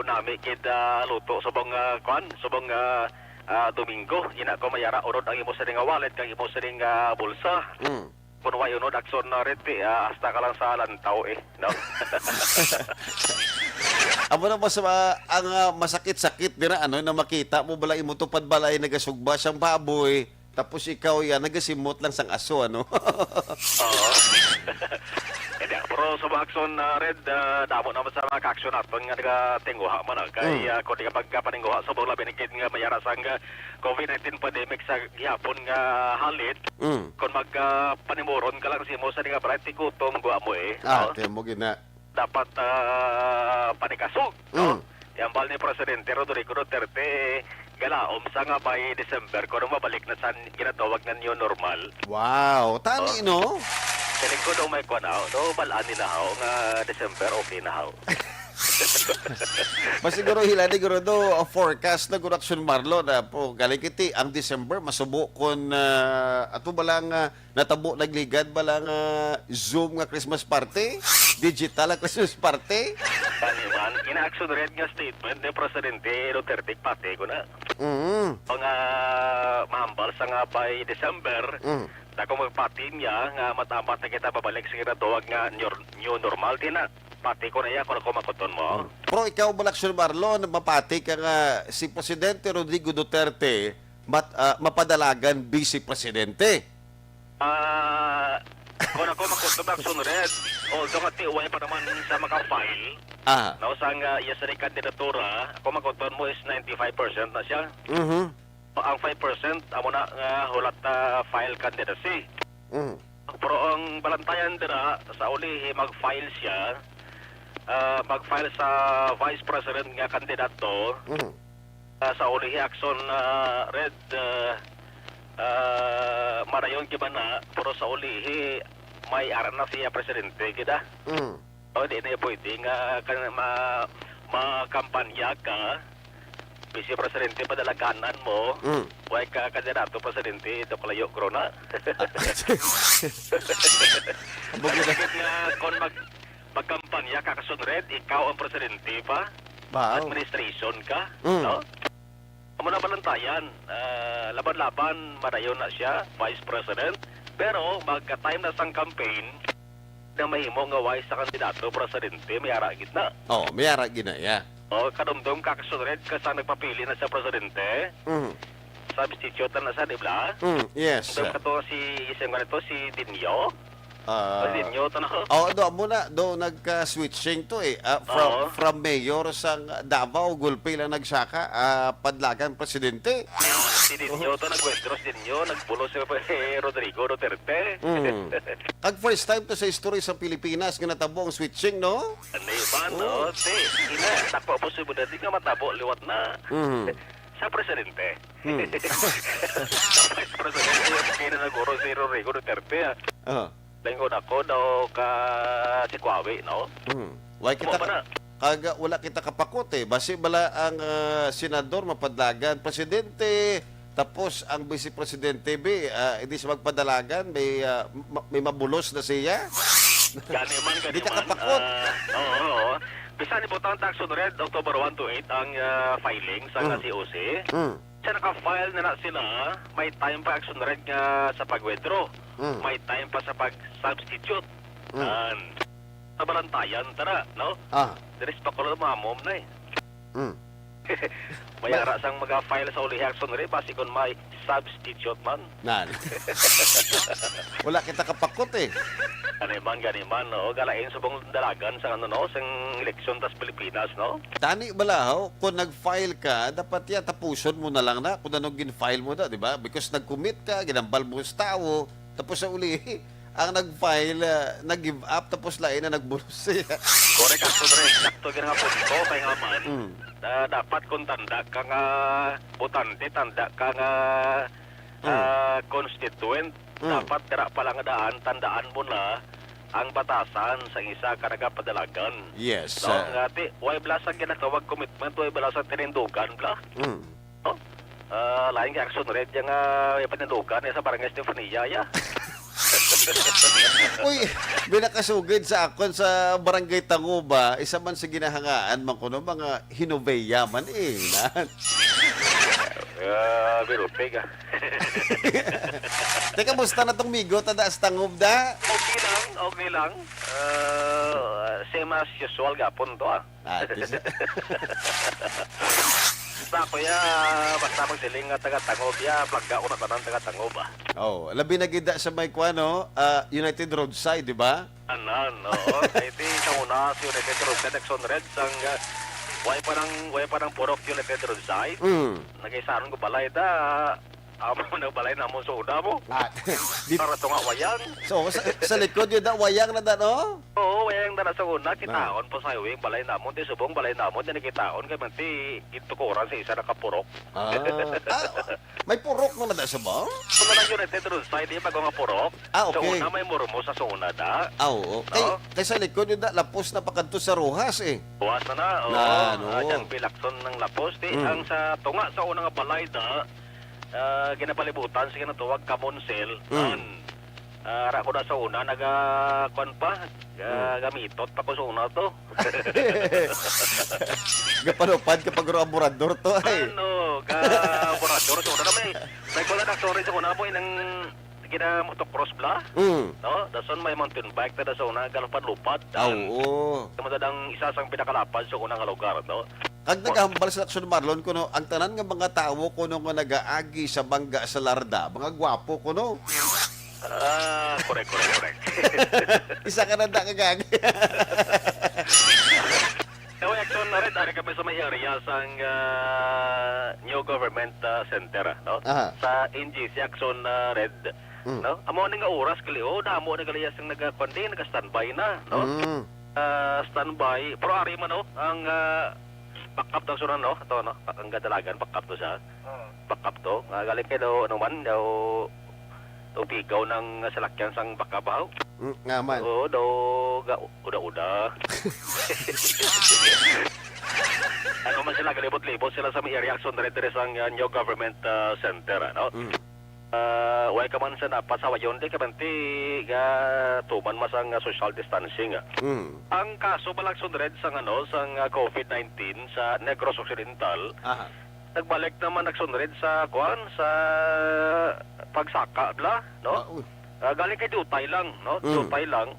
nami gid, ah, Lotto subong, ah, kwan, subong, ah, ah, Domingo. Ina ko mayara unod ang imo sining nga wallet kag imo sining nga bulsa. Mm. Kung way unod, Aksyon, ah, Red, eh, ah, hasta ka lang sa lantaw, eh, no? Amo na mas, ah, ang, ah, masakit-sakit dira, ano, na makita mo bala imo tupad balay nagasugba sang baboy, tapos ikaw yan nagasimot lang sang aso, ano? Oo. Hindi, pero sa mga Aksyon, ah, Red, ah, damo naman sa mga ka-aksyon naton nga nagatinguha man, ah, kay, Mm. ah, kung di ka pagkapaninguha sa mga labi ni Kid nga mayara sang, ah, COVID nineteen pandemic sa gihapon nga halit, Mm. kung mag, ah, panimuron ka lang sa imo sa nga bright, tigutom, gwa mo, eh, Ah, no? Kaya mo gina. Dapat, ah, panikasog, no? Mm. Yambal ni Presidente Rodrigo Duterte, galaom sa nga by December, kung mabalik na sa ginatawag nga new normal. Wow, tani, Oh. No? Feeling ko daw may kwan, haw. Daw balaan nila, haw, nga December okay na, haw. Mas siguro hila ni guro do, uh, forecast na guro Aksyon Marlon na po. Galing kiti, ang December, masubo kon, ah, ato ba lang, ah, natabo nagligad ba lang, ah, Zoom nga Christmas party? Digital nga Christmas party? Kani man, ina-action red nga statement ni Presidente Duterte, pati ko na. Mm. Ang, ah, mahambal sa nga by December, Mm. na kung magpati niya nga matamat na kita babalik sa ginatawag nga new, new normal, di na. Pati ko na iya kung ako makuton mo. Hmm. Pero ikaw, Balak Sir Marlon, mapati ka nga si Presidente Rodrigo Duterte mat-, ah, mapadalagan Vice Presidente? Ah, kung ako makuton, Action Red, although nga tiway pa naman sa maka-file, Ah. no, sa nga iya sa kandidatura, ako makuton mo is ninety-five percent na siya. Mhm. Ang five percent, amo na nga hulat na file candidacy. Mm. Pero ang balantayan dira, sa ulihi mag-file siya, ah, mag-file sa vice president nga kandidato, Mm. ah, sa ulihi action, ah, red, ah, ah, marayon kay man na, pero sa ulihi may ara na siya presidente, gid, ah. Mm. O, di na pwede nga kan-, ma-, makampanya ka, Vice Presidente, padalaganan mo, Mm. way ka kandidato presidente, ito kalayo, corona. Amo gid. Kaya nga, kung mag-, magkampanya ka, Action Red, ikaw ang presidente pa, Wow. administration ka, Mm. no? Amo na balantayan, ah, laban-laban, madayon na siya, Vice President. Pero magka-time na sang campaign, na mahimo nga wise sa kandidato, presidente, may ara gid na. Oh, may ara gid na, yeah. Oh, kadumdum ka, Action Red, ka sa nagpapili na sa presidente. Mm. Substitute na sa, di ba? Mm, yes. Kadumdum ka to si, isang ganito, si Dinio. Ah. Si Dinio to, no? Oh, do, amo na, do, nagka-switching to, eh. Ah, from, Oo. from mayor sa Davao, gulpi lang nagsaka, ah, padlagan presidente. Si Dinio to, nag-withdraw si Dinio, nagbulo si Rodrigo Duterte. Mm. Kag first time to sa history sa Pilipinas nga natabo ang switching, no? Ano ba, no? Oh. Te, ina, takwa posibilidad nga matabo liwat na. Mm. Sa presidente. Hmm. Sa vice presidente, okay na naguro si Rodrigo Duterte, ah. Ah. Lingon ako daw ka si Kuawi, no? Hmm. Why kita Amo ba na? Kag, ah, wala kita kapakot, eh. Basi bala ang, ah, senador mapadlagan presidente, tapos ang vice presidente, bi, ah, hindi siya magpadalagan, may, ah, ma-, may mabulos na siya. Gani man, gani Di ka man. Kapakot. Ah, oo, oo. Bisan ibutang ta, Action Red, October one to eight ang, ah, filing sa Mm. C O C. Mm. Sa naka-file na na sila, may time pa, Action Red, nga sa pag-withdraw. Mm. May time pa sa pag-substitute. Mm. An, sa balantayan, tara, no? Ah. Diri sa Bacolod, mamom na eh. Mm. May Ma- ara sang mga file sa ulihi, Action Ray, basi kon may substitute man. Nan. Wala kita kapakot eh. Gani man, gani man, oo. Galain subong dalagan sa ano, no, sang eleksyon tas Pilipinas, no? Tani bala, ho, kung nag-file ka, dapat ya tapuson mo na lang na kung anong gin-file mo na, di ba? Because nag-commit ka, ginambal mo sa tawo, tapos sa uli, ang nag-file, ah, nag-give up, tapos lain na nagbulos siya. Correct, Action Ray. Sakto gyud nga punto, kay nga man, Mm. ah, dapat kung tanda ka nga botante, tanda ka nga, Mm. ah, constituent, Mm. dapat dira pa lang daan, tandaan mo na ang batasan sa isa ka nagapadalagan. Yes, No? ah. Nga, ti, way bala sang ginatawag commitment, way bala sang tinindugan, bala. Mm. No? Ah, lain kay Action Ray, yang, ah, may panindugan niya sa Barangay Stefania, ya. Uy, binakasugid sa akon sa Barangay Tanguba, isa man sa ginahangaan man kuno, mga Hinoveya man eh. Na. Ah, birutig, ah. Teka, musta na tong migo? Tada sa Tangub da? Okay lang, okay lang. Ah, same as usual gapon to, ah. Ah, at least. Basta, kuya, basta magsiling nga taga Tangub, ya, plangga ko na tanan taga Tangub, ah. Oh, labi na gid sa may kuan, no? Ah, United Roadside, di ba? Anan, oo. Kay ti sa una, si United Roadside, Action Ray, sang, ah, way pa nang, way pa nang purok United Roadside. Mm. Nagaisaron ko balay da. Amo na balay namon sa una mo. Ah, di- Para to nga wayang. So, sa, sa likod yun na, wayang na da, no? Oo, wayang na sa una. Kitaon po sa highway, balay namon. Di subong balay namon, di nakitaon. Kaya man ti, gintukuran sa isa nakapurok. Ah, ah, may purok na na da subong? Kung na lang yun, ito doon side, di ba, nga purok? Ah, Sa okay. una, may murmos sa una, da. Ah, oo. Kay, No? kay sa likod yun da, lapos na pakadto sa Rojas, eh. Buwas na na, oo. Na, no. Ah, dyan, Bilakson ng lapos. Di, Mm. ang sa tunga sa una nga balay, da, ah, ginapalibutan sa ginatawag Kamonsel, Mm. an, ah, ara ko na sa una, naga, kuwan pa, ah, Mm. gamitot pa ko sa una to. Gapanupad ka pag ro aburador to, ay. Ano, ka aburador sa una na may, may kuwan na, sorry, sa una mo, inang gina motocross bla, Mm. no? Dason may mountain bike na da sa una, galupad-lupad. Ah, oo. Kamo da ang isa sang pinakalapad sa una nga lugar, no? Kag nagahambal sa Action Marlon kuno, ang tanan nga mga tawo kuno nga nagaagi sa bangga sa Larda, mga gwapo kuno. Ah, correct, correct, correct. Isa ka na da kagaagi. Anyway, Action Red, ari kami sa may area sang, ah, New Government, ah, Center, ah, no? Aha. Sa N G C Action, ah, Red, Mm. no? Amo ni nga oras gali, oh, damo na gali sang naga-, kuwan di, naga-standby na, no? Mm. Ah, standby, pero ari man, no? Ang, ah, backup daw sa una, no? Ito, no? Ang gadalagan, backup to siya. Oo. Backup to. Nga galing kay daw, ano man, daw, daw pigaw ng salakyan sang backup, aw. Mm, nga man. Oo, daw, ga-, uda-uda. Ano man sila, galibot-libot sila sa may area, Action Red, diri sang, ah, New Government, ah, Center, ano? Mm. Ah, way ka man sa dapat sawayon, di ka man ti ga tuman masang, ah, social distancing, ah. Mm. Ang kaso bala, Action Red, sang, ano, sang, ah, COVID nineteen sa Negros Occidental, Aha. nagbalik naman, Action Red, sa, kuwan, sa pagsaka, bla, no? Ah, uy. Ah, galing kay diutay lang, no? Mm. Diutay lang.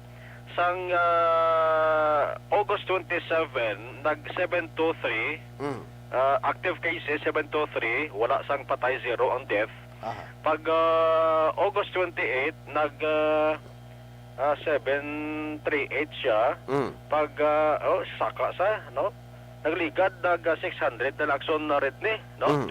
Sang, ah, August twenty-seven, nag seven two three, Mm. ah, active cases, seven two three, wala sang patay, zero ang death. Aha. Pag, ah, August twenty-eight, nag, ah, ah, seven three eight siya. Mm. Pag, ah, oh, saka sa, no? Nagligad, nag, ah, six hundred na Action Red ni, no? Mm.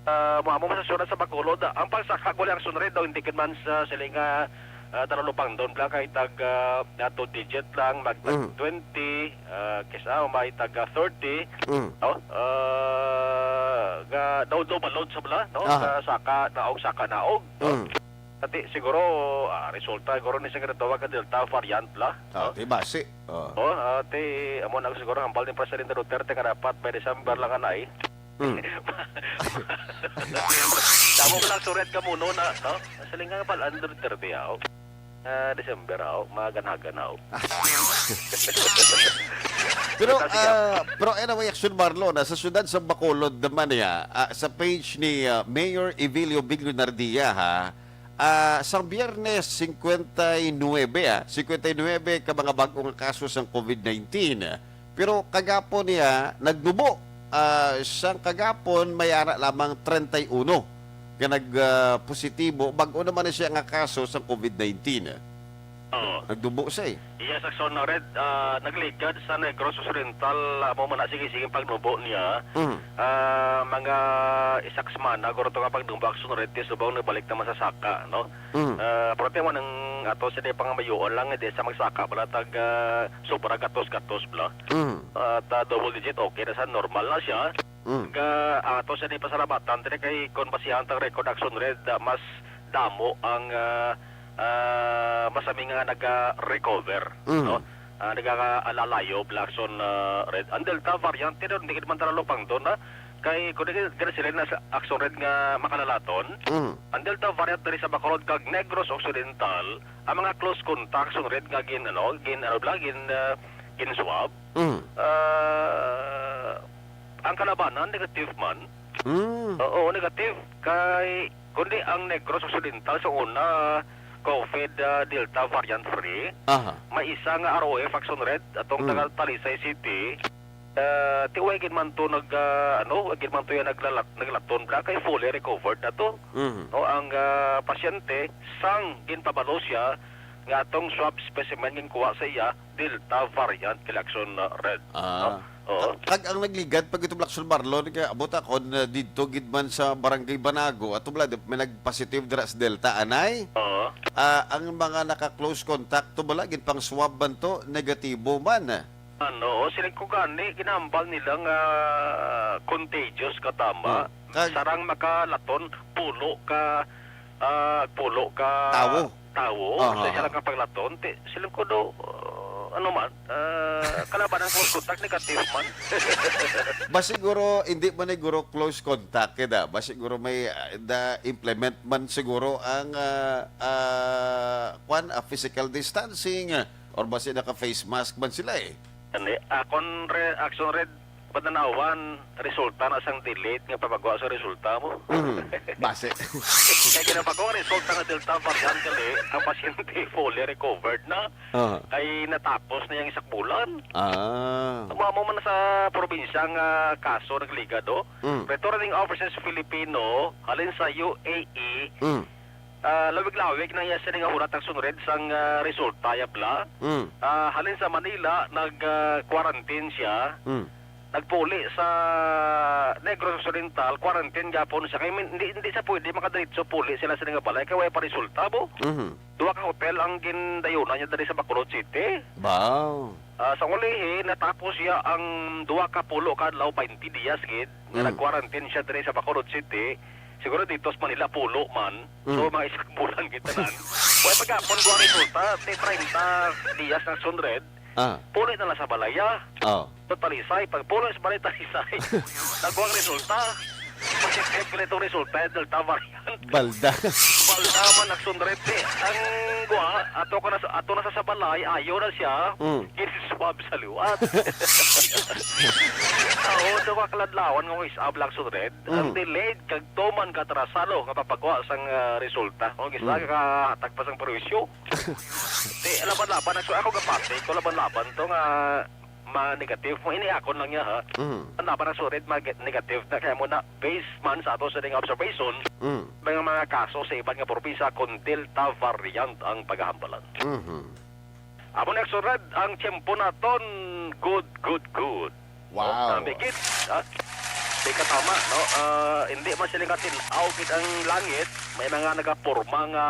Ah, mo, amo man sa siyudad sa Bacolod, ah, ang pagsaka ko lang, Action Red, daw, hindi gid man sa siling nga, ah, talulupang doon lang, kay tag, ah, ah, two digit lang, mag tag Mm. twenty, ah, kisa may tag, ah, thirty, Mm. no? Ah, ga, daw, double load sa bala, no? Aha. Sa saka, naog, saka, naog, no? Mm. Ati, siguro, ah, resulta, siguro ni sa ginatawag nga Delta variant la, Ah, no? Ti basi. Oh. Oh, ati, amo na siguro hambal ni Presidente Duterte nga dapat by December lang anay. Mm. Tamo pa lang suret ka muno na, no? Siling nga pala, Duterte, aw. Ah, December, aw. Maganagan, aw. Pero, Basta siya. ah, pero anyway, Action Marlon, ah, sa siyudad sa Bacolod naman niya, ah, sa page ni, ah, Mayor Evelio Biglionardia, ha, ah, sang Biyernes, singkwenta y nuebe, ah, singkwenta y nuebe ka mga bag-o nga kaso sang COVID nineteen. Pero kagapon niya, nagnubo. Ah, siyang kagapon, may ara lamang treinta y uno nga nag, ah, positibo. Bag-o naman na siya nga kaso sa covid nineteen. Oo. Nagdubo siya, eh. Yes, Aksyon Red, ah, nagligad sa Negros Occidental, ah, amo man na sige-sige ang pagnubo niya. Mm. Ah, mga isa ka semana, guro to nga pagnubo, Aksyon Red, ti subong nagbalik naman sa saka, no? Mm. Ah, pero ti mo nang ato sa di pangamayoon lang, di sa magsaka pala tag, ah, sobra gatos-gatos bla. Mm. At, ah, double digit, okay na sa normal na siya. Mm. Ga, ato sa di pasalamatan, diri kay kon basihan tang record, Aksyon Red, ah, mas damo ang, ah, ah, masami nga naga-recover, Mm. no? Ah, nagaka-alalayo, Blackson, ah, Red. Ang Delta variant, ti, di gid man tara lupang doon, ha? Kay, kung di gid sila na sa Aksyon Red nga makalalaton, Mm. ang Delta variant diri sa Bacolod kag Negros Occidental, ang mga close contacts, Aksyon Red nga gin, ano, gin, ano, bla, gin, ah, gin swab, Mm. ah, ang kalabanan, negative man. Mm. Oo, negative. Kay, kundi ang Negros Occidental sa una, covid, ah, Delta variant free, Aha. may isa nga R O F, Aksyon Red, atong Mm. taga Talisay City, ah, ti way gid man to nag, ah, ano, way gid man to yung naglalat-, naglaton bla, kay fully recovered na to. Mm. No, ang, ah, pasyente, sang ginpabalo siya nga atong swab specimen ginkuha sa iya, Delta variant, kay Aksyon, ah, Red. Ah. No? Oo. Kag ang nagligad pa gid to, Blackson Marlon, kay abot ako na didto gid man sa Barangay Banago, ato bala, di, may nag-positive dira sa Delta, anay? Oo. Ah, ang mga naka-close contact to bala, gid pang swab man to, negatibo man. Ano, o, siling ko gani, ginambal nila nga contagious ka tama. Hmm. Kag sarang makalaton, pulo ka, ah, pulo ka Tawo. tawo, Aha, sa isa aha. lang ka paglaton, ti, siling ko do, uh, ano man, ah, kalaban ang close contact, negative man. Ba siguro, hindi man siguro close contact, kaya ba siguro may, ah, da, implement man siguro ang, ah, ah, kwan, ah, physical distancing, ah, or basi naka-face mask man sila, eh. Ani, akon re-, Aksyon Red, pananawan, resulta na sang delayed nga pamagwa sa resulta mo. Mhm. Base. Kaya ginapako ang resulta nga Delta variant, gali, ang pasyente fully recovered na. Aha. Kay natapos na yung isang bulan. Ah. Amo man sa probinsya nga kaso nagligad, oh. Mm. Returning overseas Filipino, halin sa U A E, Mm. ah, lawig-lawig na iya sini nga hulat ang sunred sang, ah, resulta, ya bla. Mm. Ah, halin sa Manila, nag, ah, quarantine siya. Mm. Nagpuli sa Negros Occidental, quarantine gapon siya. Kay min-, hindi, hindi siya pwede makadiretso puli sila sini nga balay, kay way pa resulta, bo. Mhm. Duha ka hotel ang gindayunan niya diri sa Bacolod City. Wow. Ah, sa ulihi, natapos siya ang duha ka pulo ka adlaw, twenty dias gid, nga Mm. nag-quarantine siya diri sa Bacolod City. Siguro dito sa Manila, pulo man. So, Mm. mga isang bulan kita na. Wala pa gapon ko ang resulta, ti treinta dias na sunred. Ah. Puli na lang sa balaya. Oh. Sa Talisay, pag puli sa balay Talisay, nagkuha ang resulta. Positive ka na itong resulta, Delta variant. Balda. Balda man, nagsunrete. Ang kuha, ato ka na sa, ato na sa, sa balay, ayaw na siya. Mm. Ginswab sa liwat. Oo, ito ka kaladlawan nga isab lang sunred. Ang Mm. delayed, kag tuman ka atrasado nga papagwa sang, ah, resulta. O, gisa Mm. ka hatag pa sang perwisyo. Di, laban-laban, nagsu-, ako gapati ko, laban-laban to nga ma-negative. Mo ini akon lang niya, ha? Mm. Ang laban ang surit, mag-, negative na. Kaya mo na, based man sa ato sa ding observation, Mm. may mga kaso sa iban nga probinsya kung Delta variant ang paghahambalan. Mhm. Amo na, Aksyon Red, ang tiyempo naton, good, good, good. Wow. Oh, nabigit, ha? Di ka tama, no? Ah, hindi man sila katin-aw gid ang langit, may mga nagaporma nga,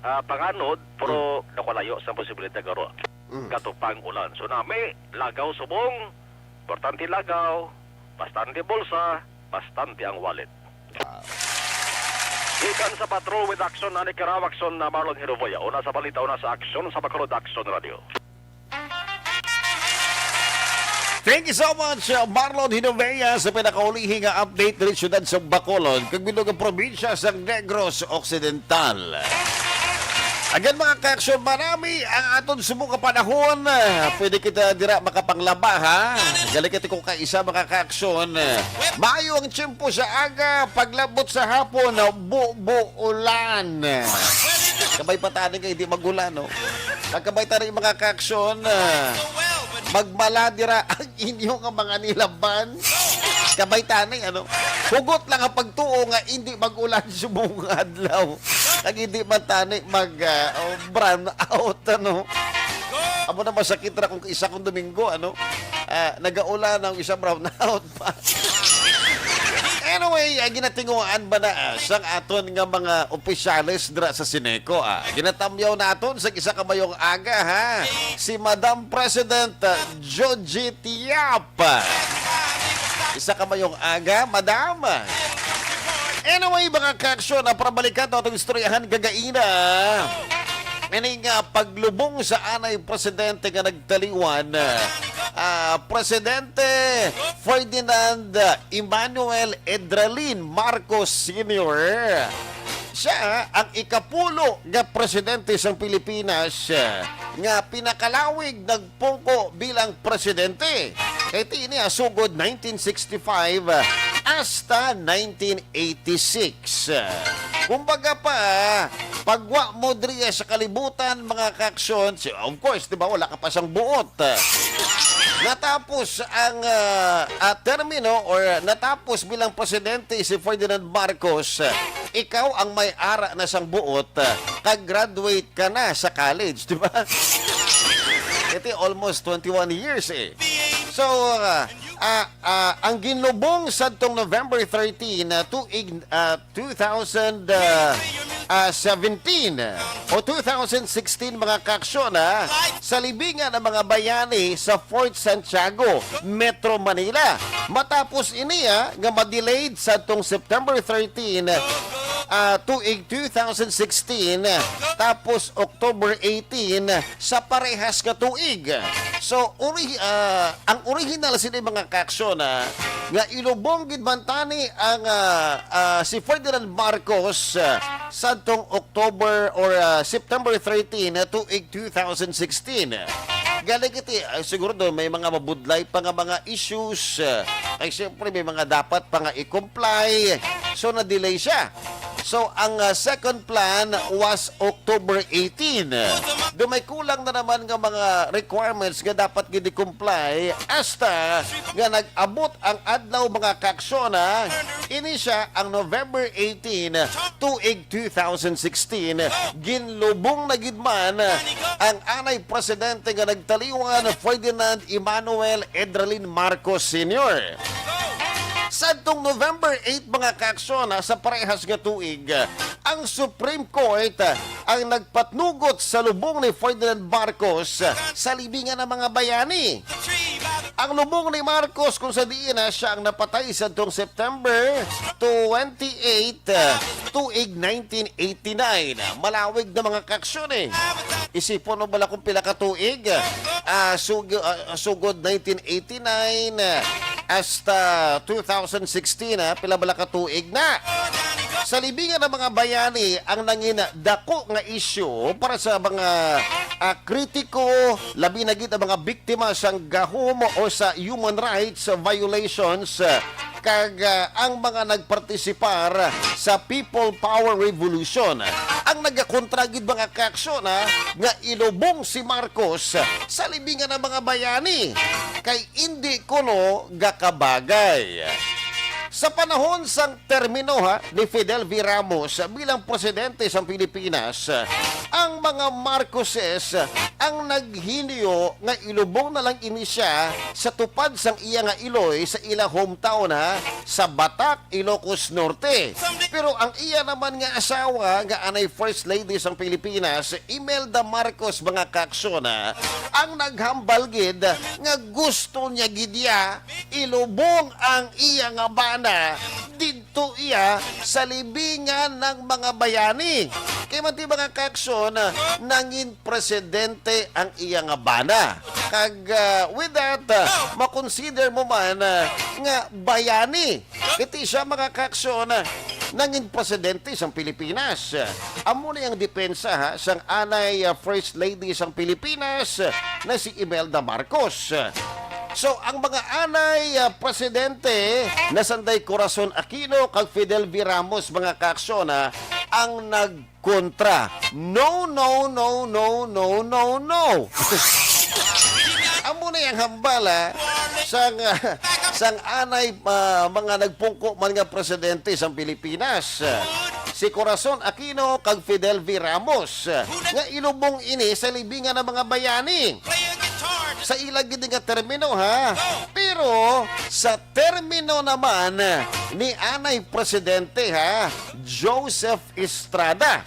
ah, panganod, pero Mm. nakalayo sa posibilidad garo. Mm. Katupang ulan. Tsunami, lagaw subong, importante lagaw, bastante bulsa, bastante ang wallet. Wow. Gikan sa Patrol with Action, ani Karaw Action na Marlon Hiroboya. Una sa balita, una sa aksyon sa Bacolod Action Radio. Thank you so much, uh, Marlon Hinovea, sa pinakaulihi nga update diri siyudad sa Bacolod, kag bilog nga probinsya sa Negros Occidental. Again, mga ka-aksyon, marami ang aton subong nga panahon. Ah, pwede kita dira makapanglaba, ha? Gali kita ko kaisa, mga ka-aksyon. Maayo ang tiyempo sa aga, paglabot sa hapon, bubo ulan. Kabay pa tani kay di magulan, no? Kag kabay tani, mga ka-aksyon, ah, magmala dira ang inyo nga mga nilaban. Kabay tani, ano? Hugot lang ang pagtuo nga hindi mag-ulan subong nga adlaw. Kag hindi man tani mag, ah, oh, brown out, ano? Amo na masakit ra kung isa kong Domingo, ano? Ah, nagaulan ang isa brown out pa. Anyway, ah, ginatinguhaan ba na, ah, sang aton nga mga opisyales dira sa Sineco, ah? Ginatamyaw naton sa isa ka mayong aga, ha? Si Madam President, ah, Jojit Yap. Isa ka mayong aga, madam. Anyway, mga kaaksyon, ah, para balikan to atong istoryahan kagaina. Ini nga paglubong sa anay presidente nga nagtaliwan, ah, Presidente Ferdinand Emmanuel Edralin Marcos Senior. Siya ang ikapulo nga presidente sang Pilipinas, ah, nga pinakalawig nagpungko bilang presidente. Kay ti ini, ah, sugod nineteen sixty-five, ah, hasta nineteen eighty-six. Kumbaga pa, pagwa mo diri sa kalibutan, mga kaaksyon, si-, of course, di ba, wala ka pa sang buot. Natapos ang, ah, ah, termino or natapos bilang presidente si Ferdinand Marcos, ikaw ang may ara na sang buot, kag graduate ka na sa college, di ba? Iti almost twenty-one years, eh. So, ah, ah, ah, ang ginlubong sadtong November thirteen, ah, tuig, ah, two thousand, ah, ah, seventeen o two thousand sixteen, mga kaaksyon, ah, sa libingan ng mga bayani sa Fort Santiago, Metro Manila. Matapos ini, ah, nga ma-delayed sadtong September thirteen, ah, tuig two thousand sixteen, tapos October eighteen, sa parehas nga tuig. So, ori-, ah, ang original sini, mga kaaksyon, ah, nga ilubong gid man tani ang, ah, ah, si Ferdinand Marcos, ah, sadtong October or, ah, September thirteen, ah, tuig two thousand sixteen. Gani kiti, ay, siguro do may mga mabudlay pa nga mga issues, ah, ay, siyempre, may mga dapat pa nga i-comply. So, na-delay siya. So, ang, ah, second plan was October eighteen. Do may kulang na naman nga mga requirements nga dapat gid i-comply hasta nga nag-abot ang adlaw, mga kaaksyon, ha. Ini siya ang November eighteen, tuig two thousand sixteen. Ginlubong na gid man ang anay presidente nga nagtaliwan, Ferdinand Emmanuel Edralin Marcos Senior. Sadtong November eight, mga kaaksyon, ha, sa parehas nga tuig, ang Supreme Court ang nagpatnugot sa lubong ni Ferdinand Marcos sa libingan ng mga bayani. Ang lubong ni Marcos, kung sa diin na siya ang napatay sadtong September twenty-eight, tuig nineteen eighty-nine. Malawig na, mga kaaksyon, eh. Isipon mo bala kung pila ka tuig? Ah, sug-, ah, sugod nineteen eighty-nine, ah, hasta two thousand sixteen, ah, pila bala ka tuig na? Sa libingan ng mga bayani, ang nangin dako nga isyu para sa mga, ah, kritiko, labi na gid ang mga biktima sang gahom o sa human rights violations, ah, kag, ah, ang mga nagpartisipar sa People Power Revolution. Ang nagakontra gid, mga kaaksyon, ha, nga ilubong si Marcos sa libingan ng mga bayani kay indi kuno gakabagay. Sa panahon sang termino, ha, ni Fidel V. Ramos bilang presidente sang Pilipinas, ang mga Marcoses ang naghinyo nga ilubong na lang ini siya sa tupad sang iya nga iloy sa ila hometown, ha, sa Batac, Ilocos Norte. Pero ang iya naman nga asawa nga anay First Lady sang Pilipinas, Imelda Marcos, mga kaaksyon, ha, ang naghambal gid nga gusto niya gid iya ilubong ang iya nga bana didto iya sa libingan ng mga bayani. Kay man ti, mga kaaksyon, nangin presidente ang iya nga bana. Kag, ah, with that, ah, makonsider mo man, ah, nga bayani. Kay ti siya, mga kaaksyon, nangin presidente sang Pilipinas. Amo ni ang depensa, ha, sang anay, ah, First Lady sang Pilipinas, na si Imelda Marcos. So, ang mga anay, ah, presidente na sanday Corazon Aquino kag Fidel V. Ramos, mga kaaksyon, ah, ang nagkontra. No, no, no, no, no, no, no. Amo na yung hambal, ah, sang, ah, sang anay, ah, mga nagpungko man nga presidente sang Pilipinas, si Corazon Aquino kag Fidel V. Ramos, nga ilubong ini sa libingan ng mga bayani. Sa ila gid nga termino, ha. Pero sa termino naman ni anay presidente, ha, Joseph Estrada,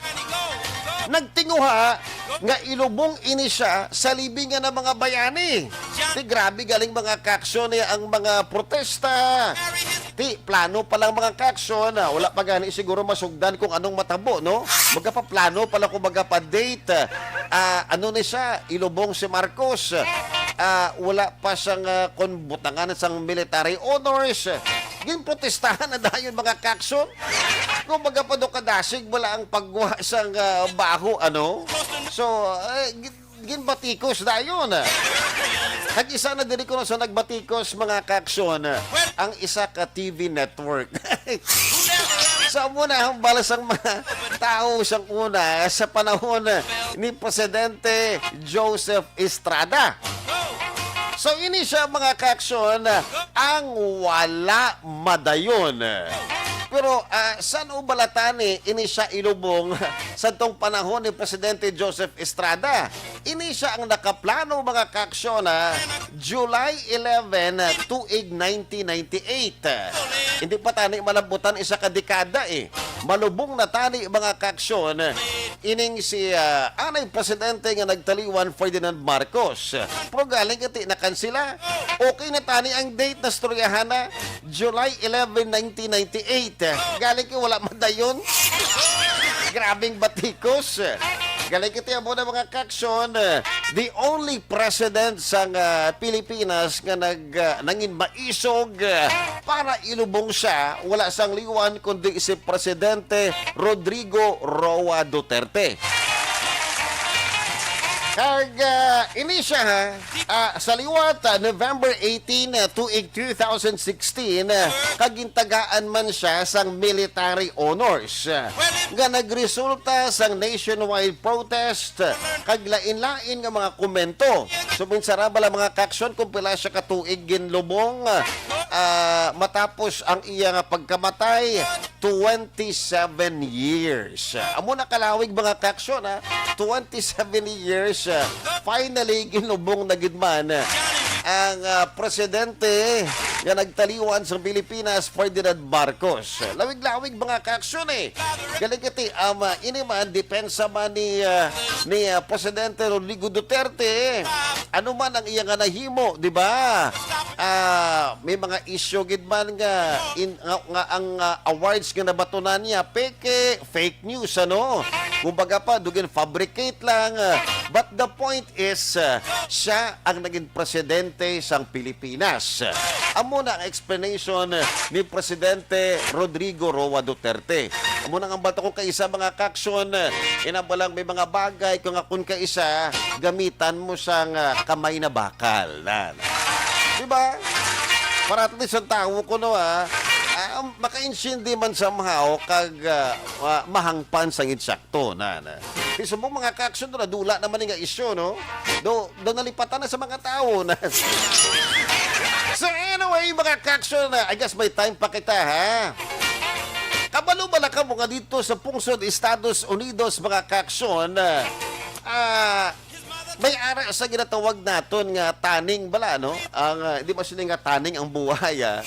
nagtinguha nga ilubong ini siya sa libingan ng mga bayani. Ti grabe galing, mga kaaksyon, eh, ang mga protesta. Ti plano pa lang, mga kaaksyon, ah, wala pa gani siguro masugdan kung anong matabo, no? Magapaplano pa lang kung magapadate. Ah, ano ni siya, ilubong si Marcos. Ah, wala pa sang, ah, kon butangan sang military honors. Ginprotestahan na dayon, mga kaaksyon. Kung magapado kadasig, wala ang pagwa sang, ah, baho, ano? So, eh, gin- ginbatikos dayon. Nag-isa na diri ko na sa nagbatikos, mga kaaksyon, ang isa ka T V network. Sa muna ang balas ang mga tao sang una sa panahon ni Presidente Joseph Estrada. So, ini siya, mga kaaksyon, ang wala madayon. Pero, ah, san-o bala tani ini siya ilubong sa tong panahon ni Presidente Joseph Estrada? Ini siya ang nakaplano, mga kaaksyon, ha, July eleven, tuig nineteen ninety-eight. Hindi pa tani malabutan isa ka dekada, eh. Malubong na tani, mga kaaksyon, ining si, ah, anay presidente nga nagtaliwan, Ferdinand Marcos. Pero galing iti nakansila. Okay na tani ang date, nastoryahan na. July eleven, nineteen ninety-eight. Galing kay wala madayon. Grabing batikos. Galing kay amo na, mga kaaksyon, the only president sang, ah, Pilipinas nga nag, ah, nangin maisog, ah, para ilubong siya, wala sang liwan kundi si Presidente Rodrigo Roa Duterte. Kag, ah, ini siya, ha, ah, sa liwat, ah, November eighteen, ah, tuig two thousand sixteen, ah, kag gintagaan man siya sang military honors, ah, nga nagresulta sang nationwide protest, ah, kag lain-lain nga mga komento. So, minsara bala, mga kaaksyon, kung pila siya ka tuig ginlubong, ah, matapos ang iya nga pagkamatay, twenty-seven years. Amo na kalawig, mga kaaksyon, ha? Twenty-seven years, ah, finally, ginlubong na gid man ang, ah, presidente nga nagtaliwan sa Pilipinas, Ferdinand Marcos. Lawig-lawig, mga kaaksyon, eh. Galing kiti, um, ah, ini man, depensa man ni, ah, ni, ah, Presidente Rodrigo Duterte. Ano man ang iya nga nahimo, di ba? Ah, may mga issue gid man nga, in, nga, nga ang, ah, awards nga nabatunan niya, peke, fake news, ano? Kumbaga pa, dugin fabricate lang. Ah, but the point is, ah, siya ang naging presidente sang Pilipinas. Amo na ang explanation ni Presidente Rodrigo Roa Duterte. Amo na nga ang balta kung kaisa, mga kaaksyon, inabalang may mga bagay kung nga kung kaisa, gamitan mo sang, ah, kamay na bakal. Na, na. Di ba? Para at least ang tawo ko, no, ah, ah, makaintindi man somehow kag, ah, ma-, mahangpan sang insakto. Na, na. Di subong, mga kaaksyon, dula naman nga isyu, no? Do, do nalipatan na sa mga tao na. So anyway, mga kaaksyon, na, I guess may time pa kita, ha? Kabalo ba na kamo nga dito sa pungsod Estados Unidos, mga kaaksyon, ah, may ara sa ginatawag naton nga tanning bala, no? Ang, ah, di ba sila nga tanning ang buhay, ah?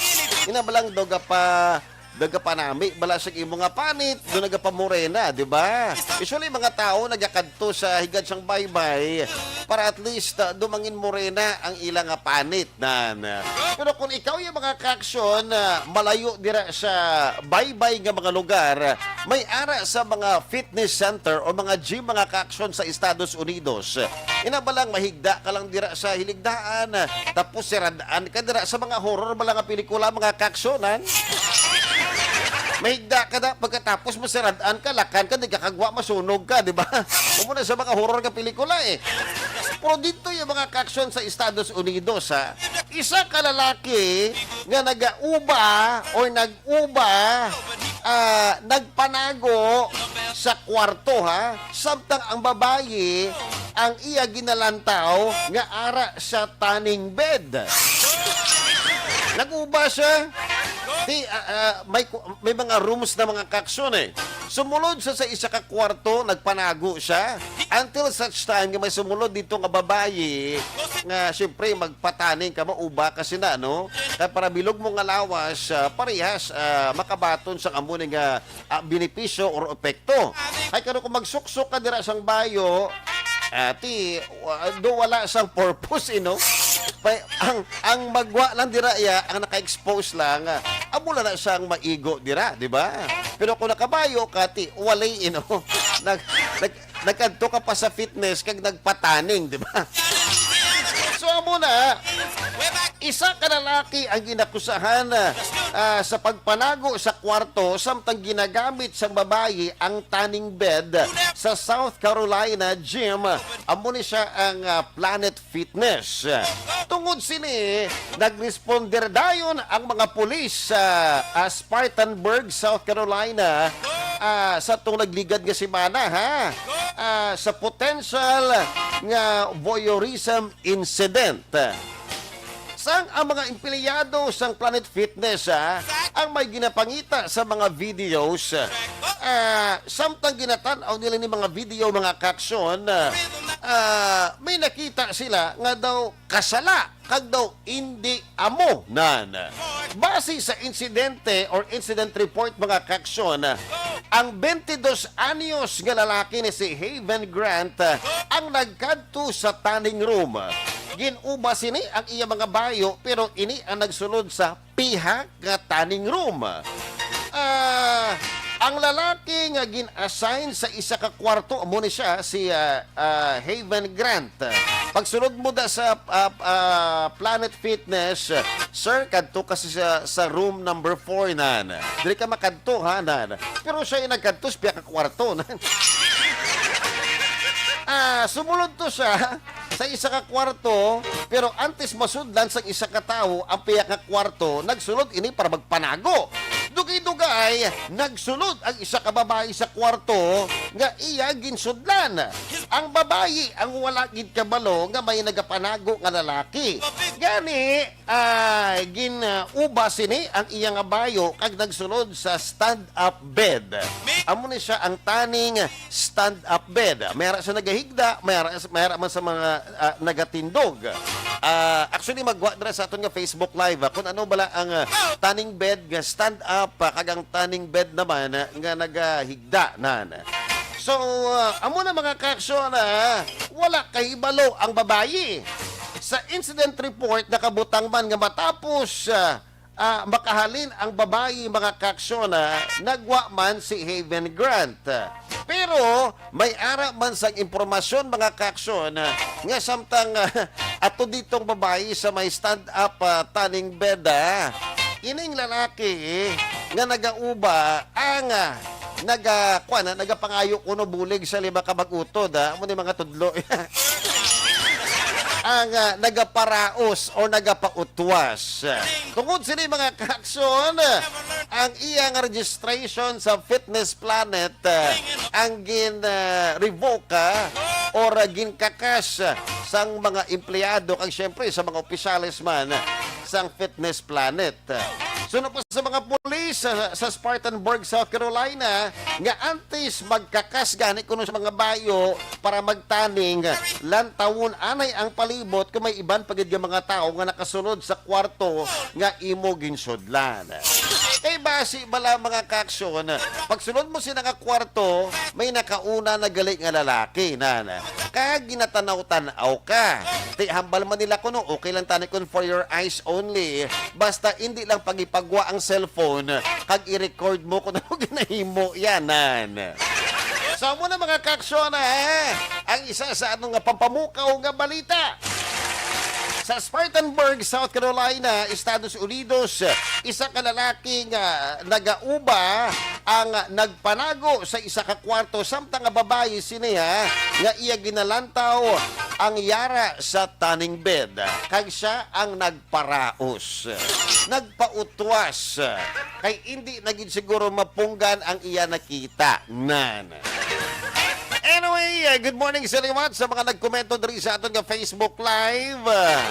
Ina ba lang daw gapa, daw gapanami bala sa imo nga panit, do nagapamorena, di ba? Usually, mga tao nagakadto sa higad sang baybay para at least, ah, dumangin morena ang ila nga panit, nan. Pero kung ikaw yung mga kaaksyon, ah, malayo dira sa baybay nga mga lugar, may ara sa mga fitness center o mga gym, mga kaaksyon, sa Estados Unidos. Ina ba lang, mahigda ka lang dira sa hiligdaan, tapos sirad-an ka dira sa mga horror ba lang nga pelikula, mga kaaksyonan? Mahigda ka na, pagkatapos masirad-an ka, lakan ka, di ka kagwa, masunog ka, di ba? Amo na sa mga horror nga pelikula, eh. Pero dito yung mga kaaksyon sa Estados Unidos, ha? Isa ka lalaki nga nagauba or nag-uba, ah, nagpanago sa kwarto, ha? Samtang ang babayi, ang iya ginalantaw nga ara sa tanning bed. Nag-uba siya. Ti, ah, ah, may ku-, may mga rooms na, mga kaaksyon, eh. Sumulod sa, sa isa ka kwarto, nagpanago siya. Until such time nga may sumulod dito nga babayi, nga siyempre magpataning ka, mauba ka sina, no? Kaya para bilog mo nga lawas, ah, parehas, ah, makabaton sa amo ni nga, ah, benepisyo or epekto. Ay, kano kung magsuksok ka dira sang bayo, ah, ti, wa-, do wala sang purpose, eh, no? Pa-, ang, ang magwa lang dira iya, ang naka-expose lang, ah, amo lang na siyang maigo dira, di ba? Pero kung nakabayo ka, ti, wala, eh, no? Nag-, nag-, nagkadto ka pa sa fitness kag nagpataning, di ba? So, amo na, isa ka lalaki ang ginakusahan, ah, sa pagpanago sa kwarto samtang ginagamit sang babayi ang tanning bed sa South Carolina gym. Amo ni siya ang, ah, Planet Fitness. Tungod sini, nag-responder dayon ang mga pulis sa, ah, Spartanburg, South Carolina, ah, sa tong nagligad nga semana, ha? Ah, sa potential nga voyeurism incident. Sang ang mga empleyado sang Planet Fitness, ah, ang may ginapangita sa mga videos, ah, samtang ginatan-aw nila ni mga video, mga kaaksyon, ah, ah, may nakita sila nga daw kasala kag daw indi amo nan. Base sa insidente or incident report, mga kaaksyon, ang twenty-dos anyos nga lalaki ni si Haven Grant ang nagkadto sa tanning room. Gin-uba sini ang iya mga bayo, pero ini ang nagsulod sa pihak nga tanning room. Ah, ang lalaki nga gin-assign sa isa ka kwarto, amo ni siya, si, ah, ah, Haven Grant. Pagsulod mo da sa, ah, ah, Planet Fitness, sir, kadto ka sa, sa room number four, nan. Diri ka makadto, ha, nan. Pero siya yung nagkadto sa pihak nga kwarto, nan. Ah, sumulod to siya sa isa ka kwarto, pero antes masudlan sang isa ka tawo ang pihak nga kwarto, nagsulod ini para magpanago. Dugay-dugay, nagsulod ang isa ka babayi sa kwarto nga iya ginsudlan. Ang babayi ang wala gid kabalo nga may nagapanago nga lalaki. Gani, ah, gin-uba sini ang iya nga bayo kag nagsulod sa stand-up bed. Amo ni siya ang tanning stand-up bed. May ara sa nagahigda, may ara, may ara man sa mga, ah, nagatindog. Ah, actually, magwa dira sa aton nga Facebook Live, ah, kung ano bala ang, ah, tanning bed nga stand-up, ah, kag ang tanning bed naman, ah, nga nagahigda nan. So, ah, amo na, mga kaaksyon, ah, wala kahibalo ang babayi. Sa incident report, nakabutang man nga matapos, ah, ah, makahalin ang babayi, mga kaaksyon, ah, nagwa man si Haven Grant. Pero may ara man sang impormasyon, mga kaaksyon, ah, nga samtang, ah, ato ditong babayi sa may stand-up, ah, tanning bed, ah, ining lalaki nga nagauba ang, ah, naga-, kuwan, ah, nagapangayo kuno bulig sa lima ka mag-utod, ah. Amo ni mga tudlo. Ang, ah, nagaparaos or nagapautwas. Tungod sini, mga kaaksyon, ang iyang registration sa Fitness Planet, ah, ang gin, ah, revoke, ah, or, ah, ginkakas, ah, sang mga empleyado kag siyempre sa mga opisyales man sang Fitness Planet. Suno pa sa mga pulis sa, sa Spartanburg, South Carolina, nga antes magkakas gani kuno sa mga bayo para magtaning, lantawon anay ang palibot kung may iban pa gid nga mga tawo nga nakasulod sa kwarto nga imo ginsudlan. Kay basi bala, mga kaaksyon, pagsulod mo sina nga kwarto, may nakauna na gali nga lalaki, nan. Kag ginatanaw-tanaw ka. Ti, hambal man nila kuno, okay lang tani kun for your eyes only. Basta indi lang pagipagwa ang cellphone, kag i-record mo kung ano ginahimo yanan. So, amo na, mga kaaksyon, eh, ang isa sa aton nga pampamukaw nga balita. Sa Spartanburg, South Carolina, Estados Unidos, isa ka lalaki nga nagauba ang nagpanago sa isa ka kwarto, samtang nga babayi sini, ha, nga iya ginalantaw ang yara sa tanning bed, kag siya ang nagparaos, nagpautwas, kay indi na gid siguro mapunggan ang iya nakita. Nan. Anyway, uh, good morning sa liwat sa mga nagkomento diri sa aton nga Facebook Live. Uh,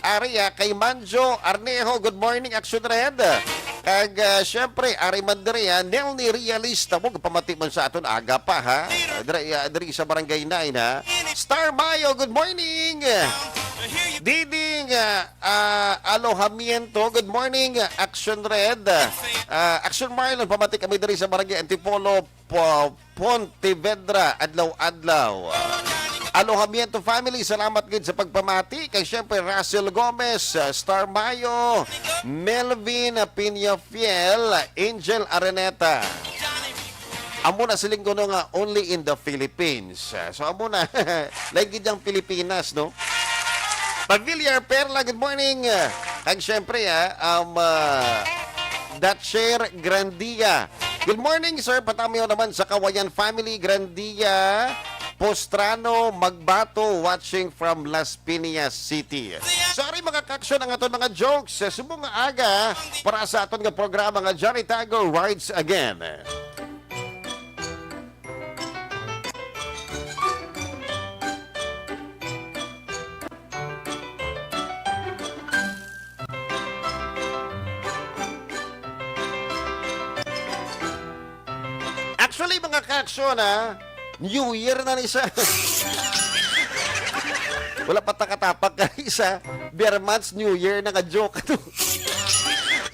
Area, kay Manjo Arnejo, good morning, Action Red. Kag, ah, syempre, ari man diri, ah, Nelny Realista, mo pamati man sa aton aga pa, ha? Diri, ah, diri sa Barangay nine, ha? Star Mayo, good morning. Diding, ah, ah, Alojamiento, good morning, Action Red. Ah, Action Marlon, pamati kami diri sa Barangay Antipolo, Po-, Pontevedra, adlaw-adlaw. Alojamiento family, salamat gid sa pagpamati. Kay syempre, Russell Gomez, ah, Star Mayo, Melvin Piñafiel, Angel Araneta. Amo na siling ko no nga only in the Philippines. Ah, so, amo na. Lain gid ang Pilipinas, no? Pavillar Perla, good morning. Kag syempre, ah, um, ah, Datcher Grandia. Good morning, sir. Patamiw naman sa Kawayan family, Grandia, Postrano, Magbato, watching from Las Piñas City. Sorry, mga kaksyon, ang aton mga jokes sa subong nga aga para sa aton nga programa nga Johnny Tago Rides Again. Actually, mga kaaksyon, ha, New Year na ni sa. Wala pa takatapak ka isa. Bare months, New Year na nga joke to.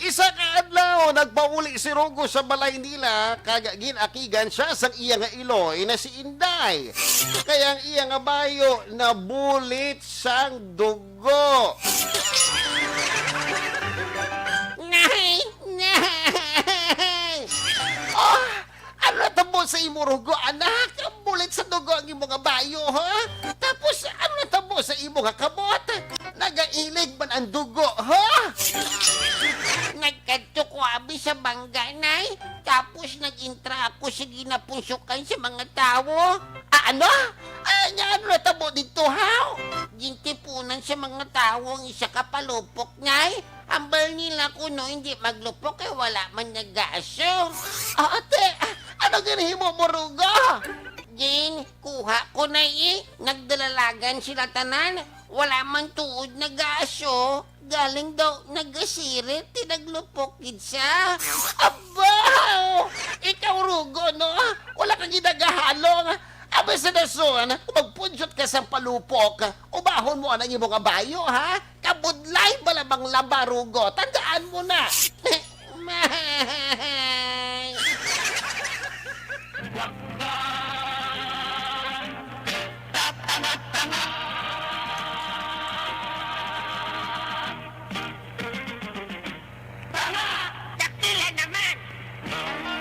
Isa ka adlaw, nagpauli si Rugo sa balay nila, kag ginakigan siya sang iya nga iloy na si Inday. Kay ang iya nga bayo nabulit sang dugo. Nay! Nay! Oh, ano natabo sa imo, Rugo, anak? Bulit sa dugo ang imo nga bayo, ha? Tapos, ano natabo sa imo nga kamot? Nagailig man ang dugo, ha? Nagkadto ko abi sa bangga, Nay. Tapos nag-intra ako sa ginapunsukan sa mga tawo. Ah, ano? Ah, nga ano natabo dito, haw? Gintipunan sa mga tawo ang isa ka palupok, Nay. Hambal nila kuno hindi maglupok kay wala man nag-aaso. Ah, ate, ah, ano ginhimo mo, Rugo? Jane, kuha ko na eh. Nagdalalagan sila tanan. Wala man tuod nag-aaso. Galing daw nagasirit, tinaglupok gid siya. Abaw! Ikaw, Rugo, no? Wala ka ginagahalong. Abay sa dason, magpunjot ka sa palupok. Ubahon mo anang imo nga bayo, ha? Kabudlay ba lamang laba, Rugo? Tandaan mo na. Mahay! Dakila naman!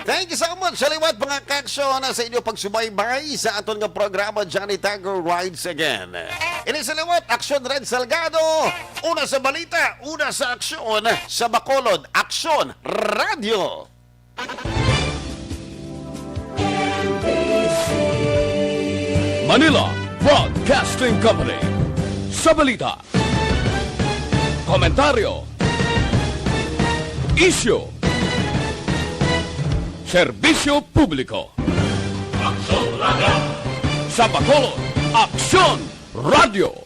Thank you so much sa liwat, mga kaaksyon, sa inyo pagsubaybay sa aton nga programa, Johnny Tago Rides Again. Ini sa liwat, Aksyon Red Salgado. Una sa balita, una sa aksyon, sa Bacolod, Aksyon Radio. Manila Broadcasting Company. Sa balita, komentaryo, isyu, serbisyo publiko. Aksyon Radio. Sa Bacolod, Aksyon Radio.